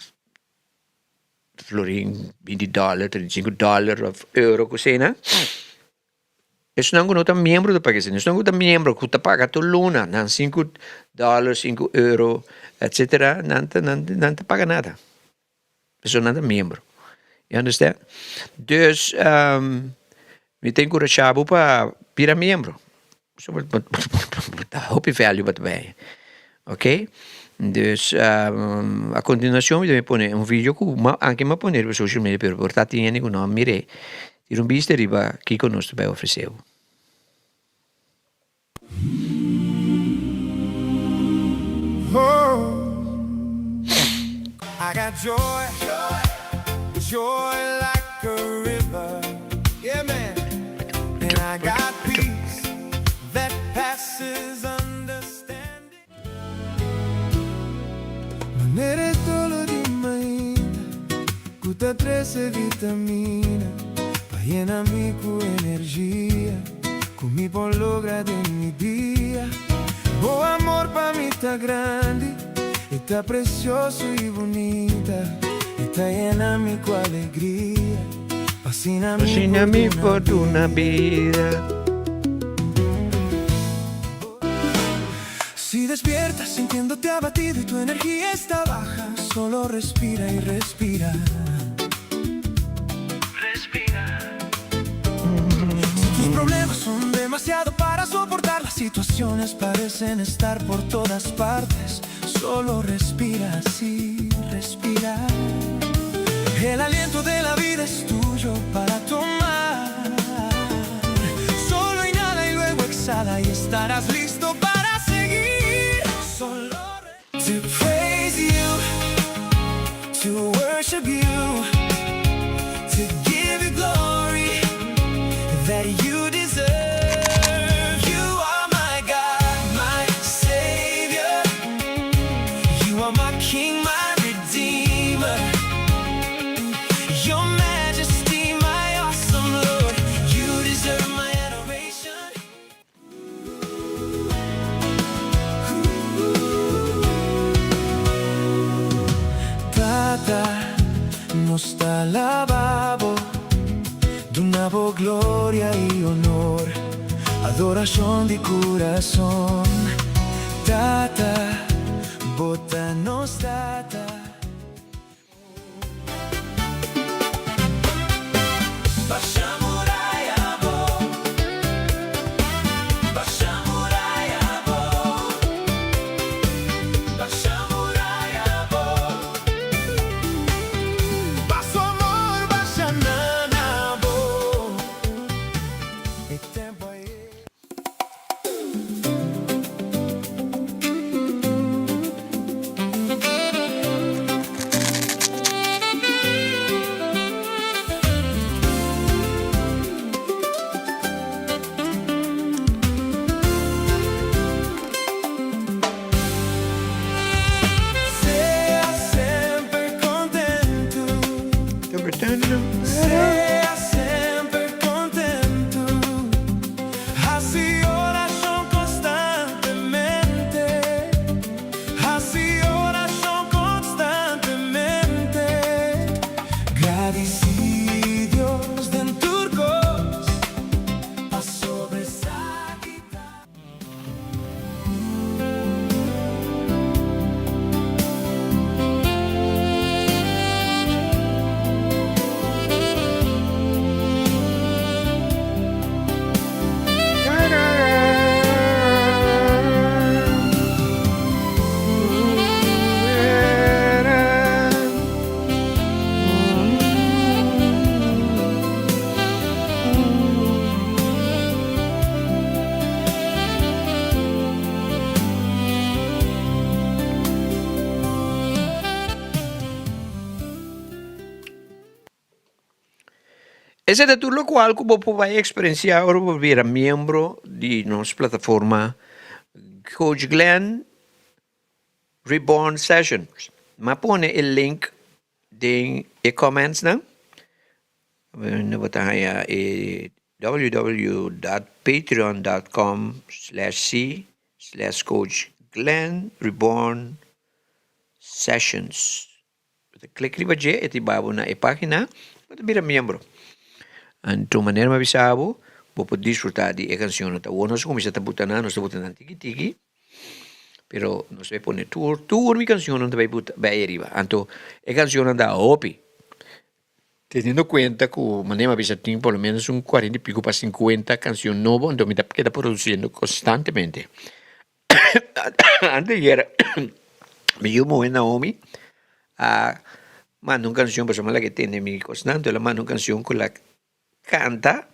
florin, 20 dòler, 35 dòler òf euro ku esei nan. Esnan ku no ta miembro ta paga esei, esnan ku ta miembro ku ta paga tur luna nan sinku dòler, sinku euro etcetera nan ta nan ta paga nada. Pasobra nan ta miembro. You understand? Dus mi ta enkurashá bo pa bira miembro. Pasobra bo ta hopi value bo ta bay. Ok? Dus a kontinuashon mi ta bay pone un video ku anke mi a pone riba social media pero por ta tin hende ku no a mir'é. Tira un bista riba kiko nos ta bay ofresé bo. Manera e tolo di mainta Ku ta trese vitamina Pa yena mi ku energia Ku mi por logra den mi dia Bo amor pa mi ta grandi E ta precioso i bunita E ta yena mi ku alegria Pa asina mi por duna bida. despiertas sintiéndote abatido y tu energía está baja, solo respira y respira. Respira. Si tus problemas son demasiado para soportar, las situaciones parecen estar por todas partes, solo respira, sí, respira. El aliento de la vida es tuyo para tomar. Solo inhala y luego exhala y estarás listo para seguir. Solo to praise you, to worship you, to give you glory that you deserve. You are my God, my Savior. You are my King, my Redeemer. Your Majesty, my awesome Lord. You deserve my adoration. Tata, nos ta alabá bo, duna bo gloria i honor, adorashon di kurason. Tata, bo ta nos Tata. Basha muraya abou, basha muraya abou, basha muraya abou. Pa su amor basha nan abou. E tempu ei. Sea semper kontentu. Sea semper kontentu. Hasi orashon konstantemente. Hasi orashon konstantemente. Gradisí Dios den tur kos. Pasobra esaki ta. Esei ta tur lokual ku bo por bai eksperensiá ora bo bira miembro di nos plataforma Coach Glenn Reborn Sessions. Mi a pone e link den e commentsnan. Bo ta haña e www dot patreon dot com slash c slash coach Glenn Reborn Sessions. Bo ta klik riba dje, e ta hiba bo na e página, bo ta bira miembro. Anto manera mi a bisa bo, bo por disfrutá di e kanshonnan. Ta awor nos a kuminsá ta buta nan, nos ta buta nan tiki tiki, pero nos ta bai pone tur, tur mi kanshonnan ta bai buta bai ariba. Anto e kanshonnan ta hopi, teniendo kuenta ku manera mi a bisa tin por lo menos un kuarenta i piko pa sinkuenta kanshon nobo, anto mi ta keda produsiendo konstantemente. Anteayer mi yu muhe Naomi a manda un canción pasobra mi a laga e tende mi cosnan enton el a manda un canción cu el a canta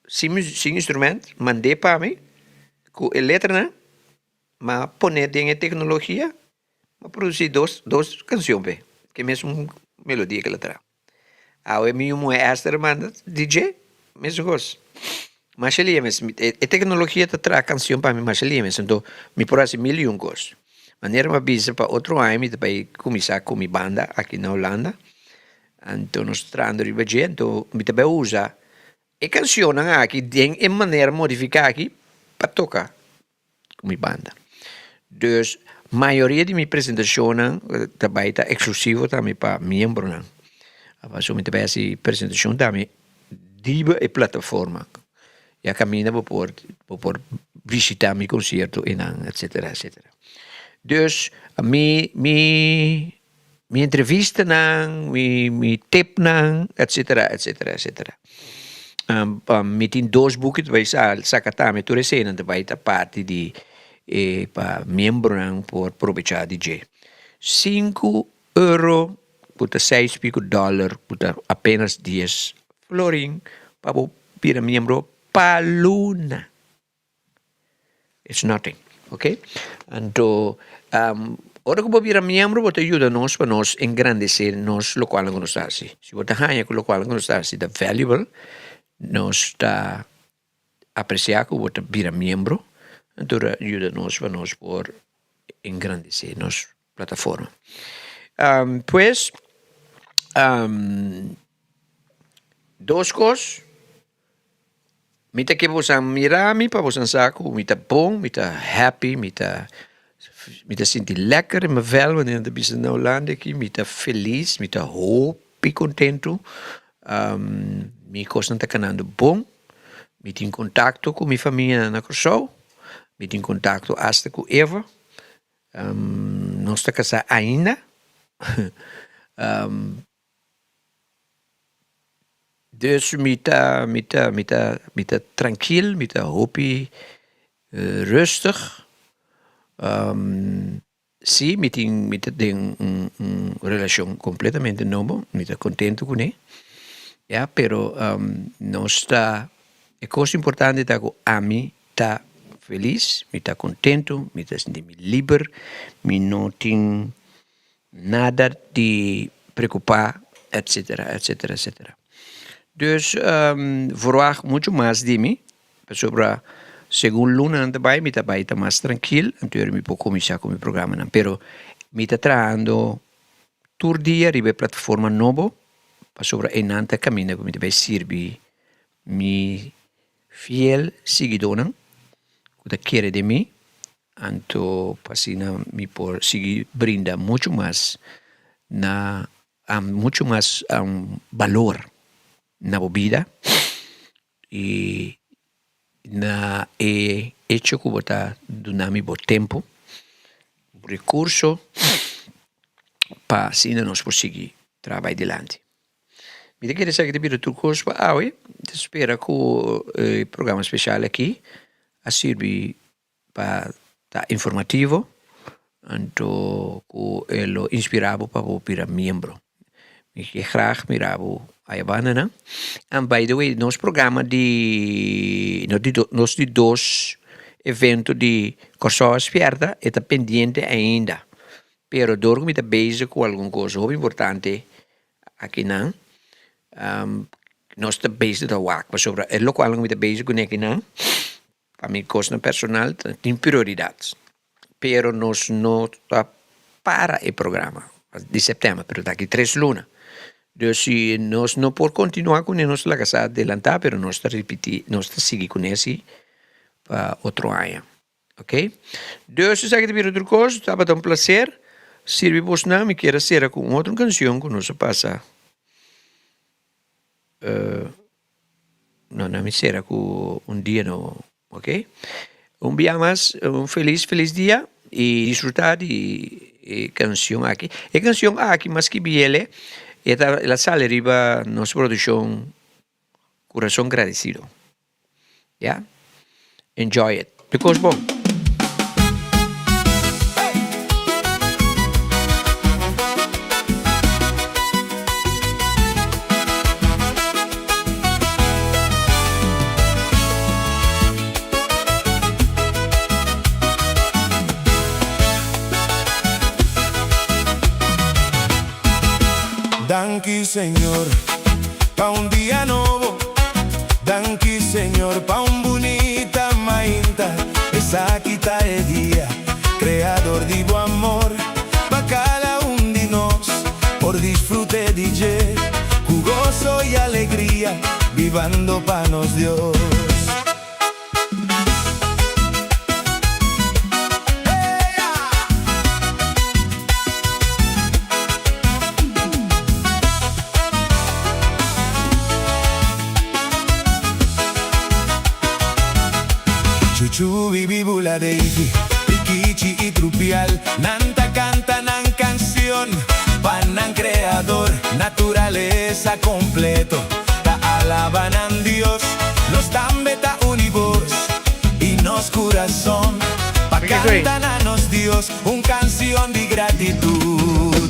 sin sin instrument mand'e pa mi cu e letranan m'a pone den e tecnologia m'a produci dos dos cancion p'e cu e mesun melodia cu el a traha. Awe mi yu muhe Esther a manda DJ mesun kos. Masha lia mes e teknologia ta traha kanshon pa mi masha lia mes anto mi por hasi mil i un kos. Manera mi a bisa pa otro aña mi ta bai kuminsá ku mi banda aki na Hulanda anto nos ta trahando riba dje anto mi ta bai usa e kanshonnan aki den e manera modifiká aki pa toka. ku mi banda. Dus mayoria di mi presentashonnan ta bai ta eksklusivo tambe pa miembronan. Pasobra mi ta bai hasi presentashon tambe riba e plataforma. Ya kaminda bo por bo por. bishitá mi konsierto einan etsetera etsetera. Dus mi mi mi entrevistanan, mi mi tipnan etsetera etsetera etsetera. Mi tin dos buki ta bai saka tambe tur eseinan ta bai ta parti di e pa miembronan por probechá di dje. Sinku euro ku ta seis piku dòler ku ta apenas dies florin pa bo bira miembro pa luna. It's nothing, ok? Anto ora ku bo bira miembro bo ta yuda nos pa nos engrandesé nos lokualnan ku nos ta hasi. Si bo ta haña ku lokualnan ku nos ta hasi ta valuable, nos ta apresiá ku bo ta bira miembro, anto ta yuda nos pa nos por engrandesé nos plataforma. Pues, dos kos, mi ta ke boso mira mi pa boso sa ku mi ta bon, mi ta happy, mi ta mi ta sinti lekker in mi vel, wanneer nan ta bisa na Hulanda aki, mi ta felis, mi ta hopi kontentu, mi kosnan ta kanando bon, mi tin kontakto ku mi famianan na Kòrsou, mi tin kontakto asta ku Eva. Nos ta kasá ainda. Dus mi ta mi ta mi ta mi ta trankil, mi ta hopi rustig. Si mi tin mi ta den un un relashon kompletamente nobo, mi ta kontentu kuné. Ya, pero nos ta e kos importante ta ku ami ta felis, mi ta kontentu, mi ta sinti mi liber, mi no tin nada di preokupá, etsetera, etsetera, etsetera. Dus verwagt muchu mas di mi, pasobra segun lunanan ta bai mi ta bai ta mas trankil, anto mi por kuminsá ku mi programanan. Pero mi ta trahando tur dia riba e plataforma nobo, pasobra einan ta kaminda ku mi ta bai sirbi mi Fiel siguidónan ku ta kere den mi, anto pa asina mi por sigui brinda muchu mas na muchu mas balor na bo bida i na e echo ku bo ta duna mi bo tempu, bo rekurso pa asina nos por sigui traha bai dilanti. Mi ta kere sa ki ta bira tur kos pa awe. Mi ta spera ku e programa speshal aki a sirbi pa ta informativo, anto ku e lo inspirá bo pa bo bira miembro. Mi ke grag mira bo aya bandanan. And by the way, nos programa di nos di dos evento di Kòrsou a Spièrta e ta pendiente ainda. Pero dor ku mi ta bezig ku algun kos hopi importante akinan, nos ta bezig ta wak pasobra e lokual ku mi ta bezig kuné akinan pa mi kosnan personal ta tin prioridat. Pero nos no ta para e programa di sèptèmber, pero ta aki tres luna. Dus si nos no por kontinuá kuné nos ta laga sa adelantá pero nos ta ripití nos ta sigui kuné si pa otro aña. Ok, dus esaki ta bira otro kos, tabata un placer sirbi bosnan, mi kier a sera ku un otro kanshon ku nos a pasa, no no mi sera ku un dia nobo, ok. Un bia mas un felis felis dia i disfruta di e kanshon aki, e kanshon aki mas ki biele e ta el a sali riba nos produkshon Kurason Gradesido. Ya enjoy it because bon. Danki Señor pa un dia nobo Danki Señor pa un bunita mainta Esaki ta e dia Creador di bo amor Pa cada un di nos por disfrute di dje Cu gozo y alegria Bibando pa nos Dios. Chuchu i Bibula Daisy, Pikichi i Trupial, nan ta kanta nan kansion pa nan Kreador. Naturalesa kompleto ta alabá nan Dios. Nos tambe ta uni bos i nos kurason pa kanta na nos Dios un kansion di gratitut.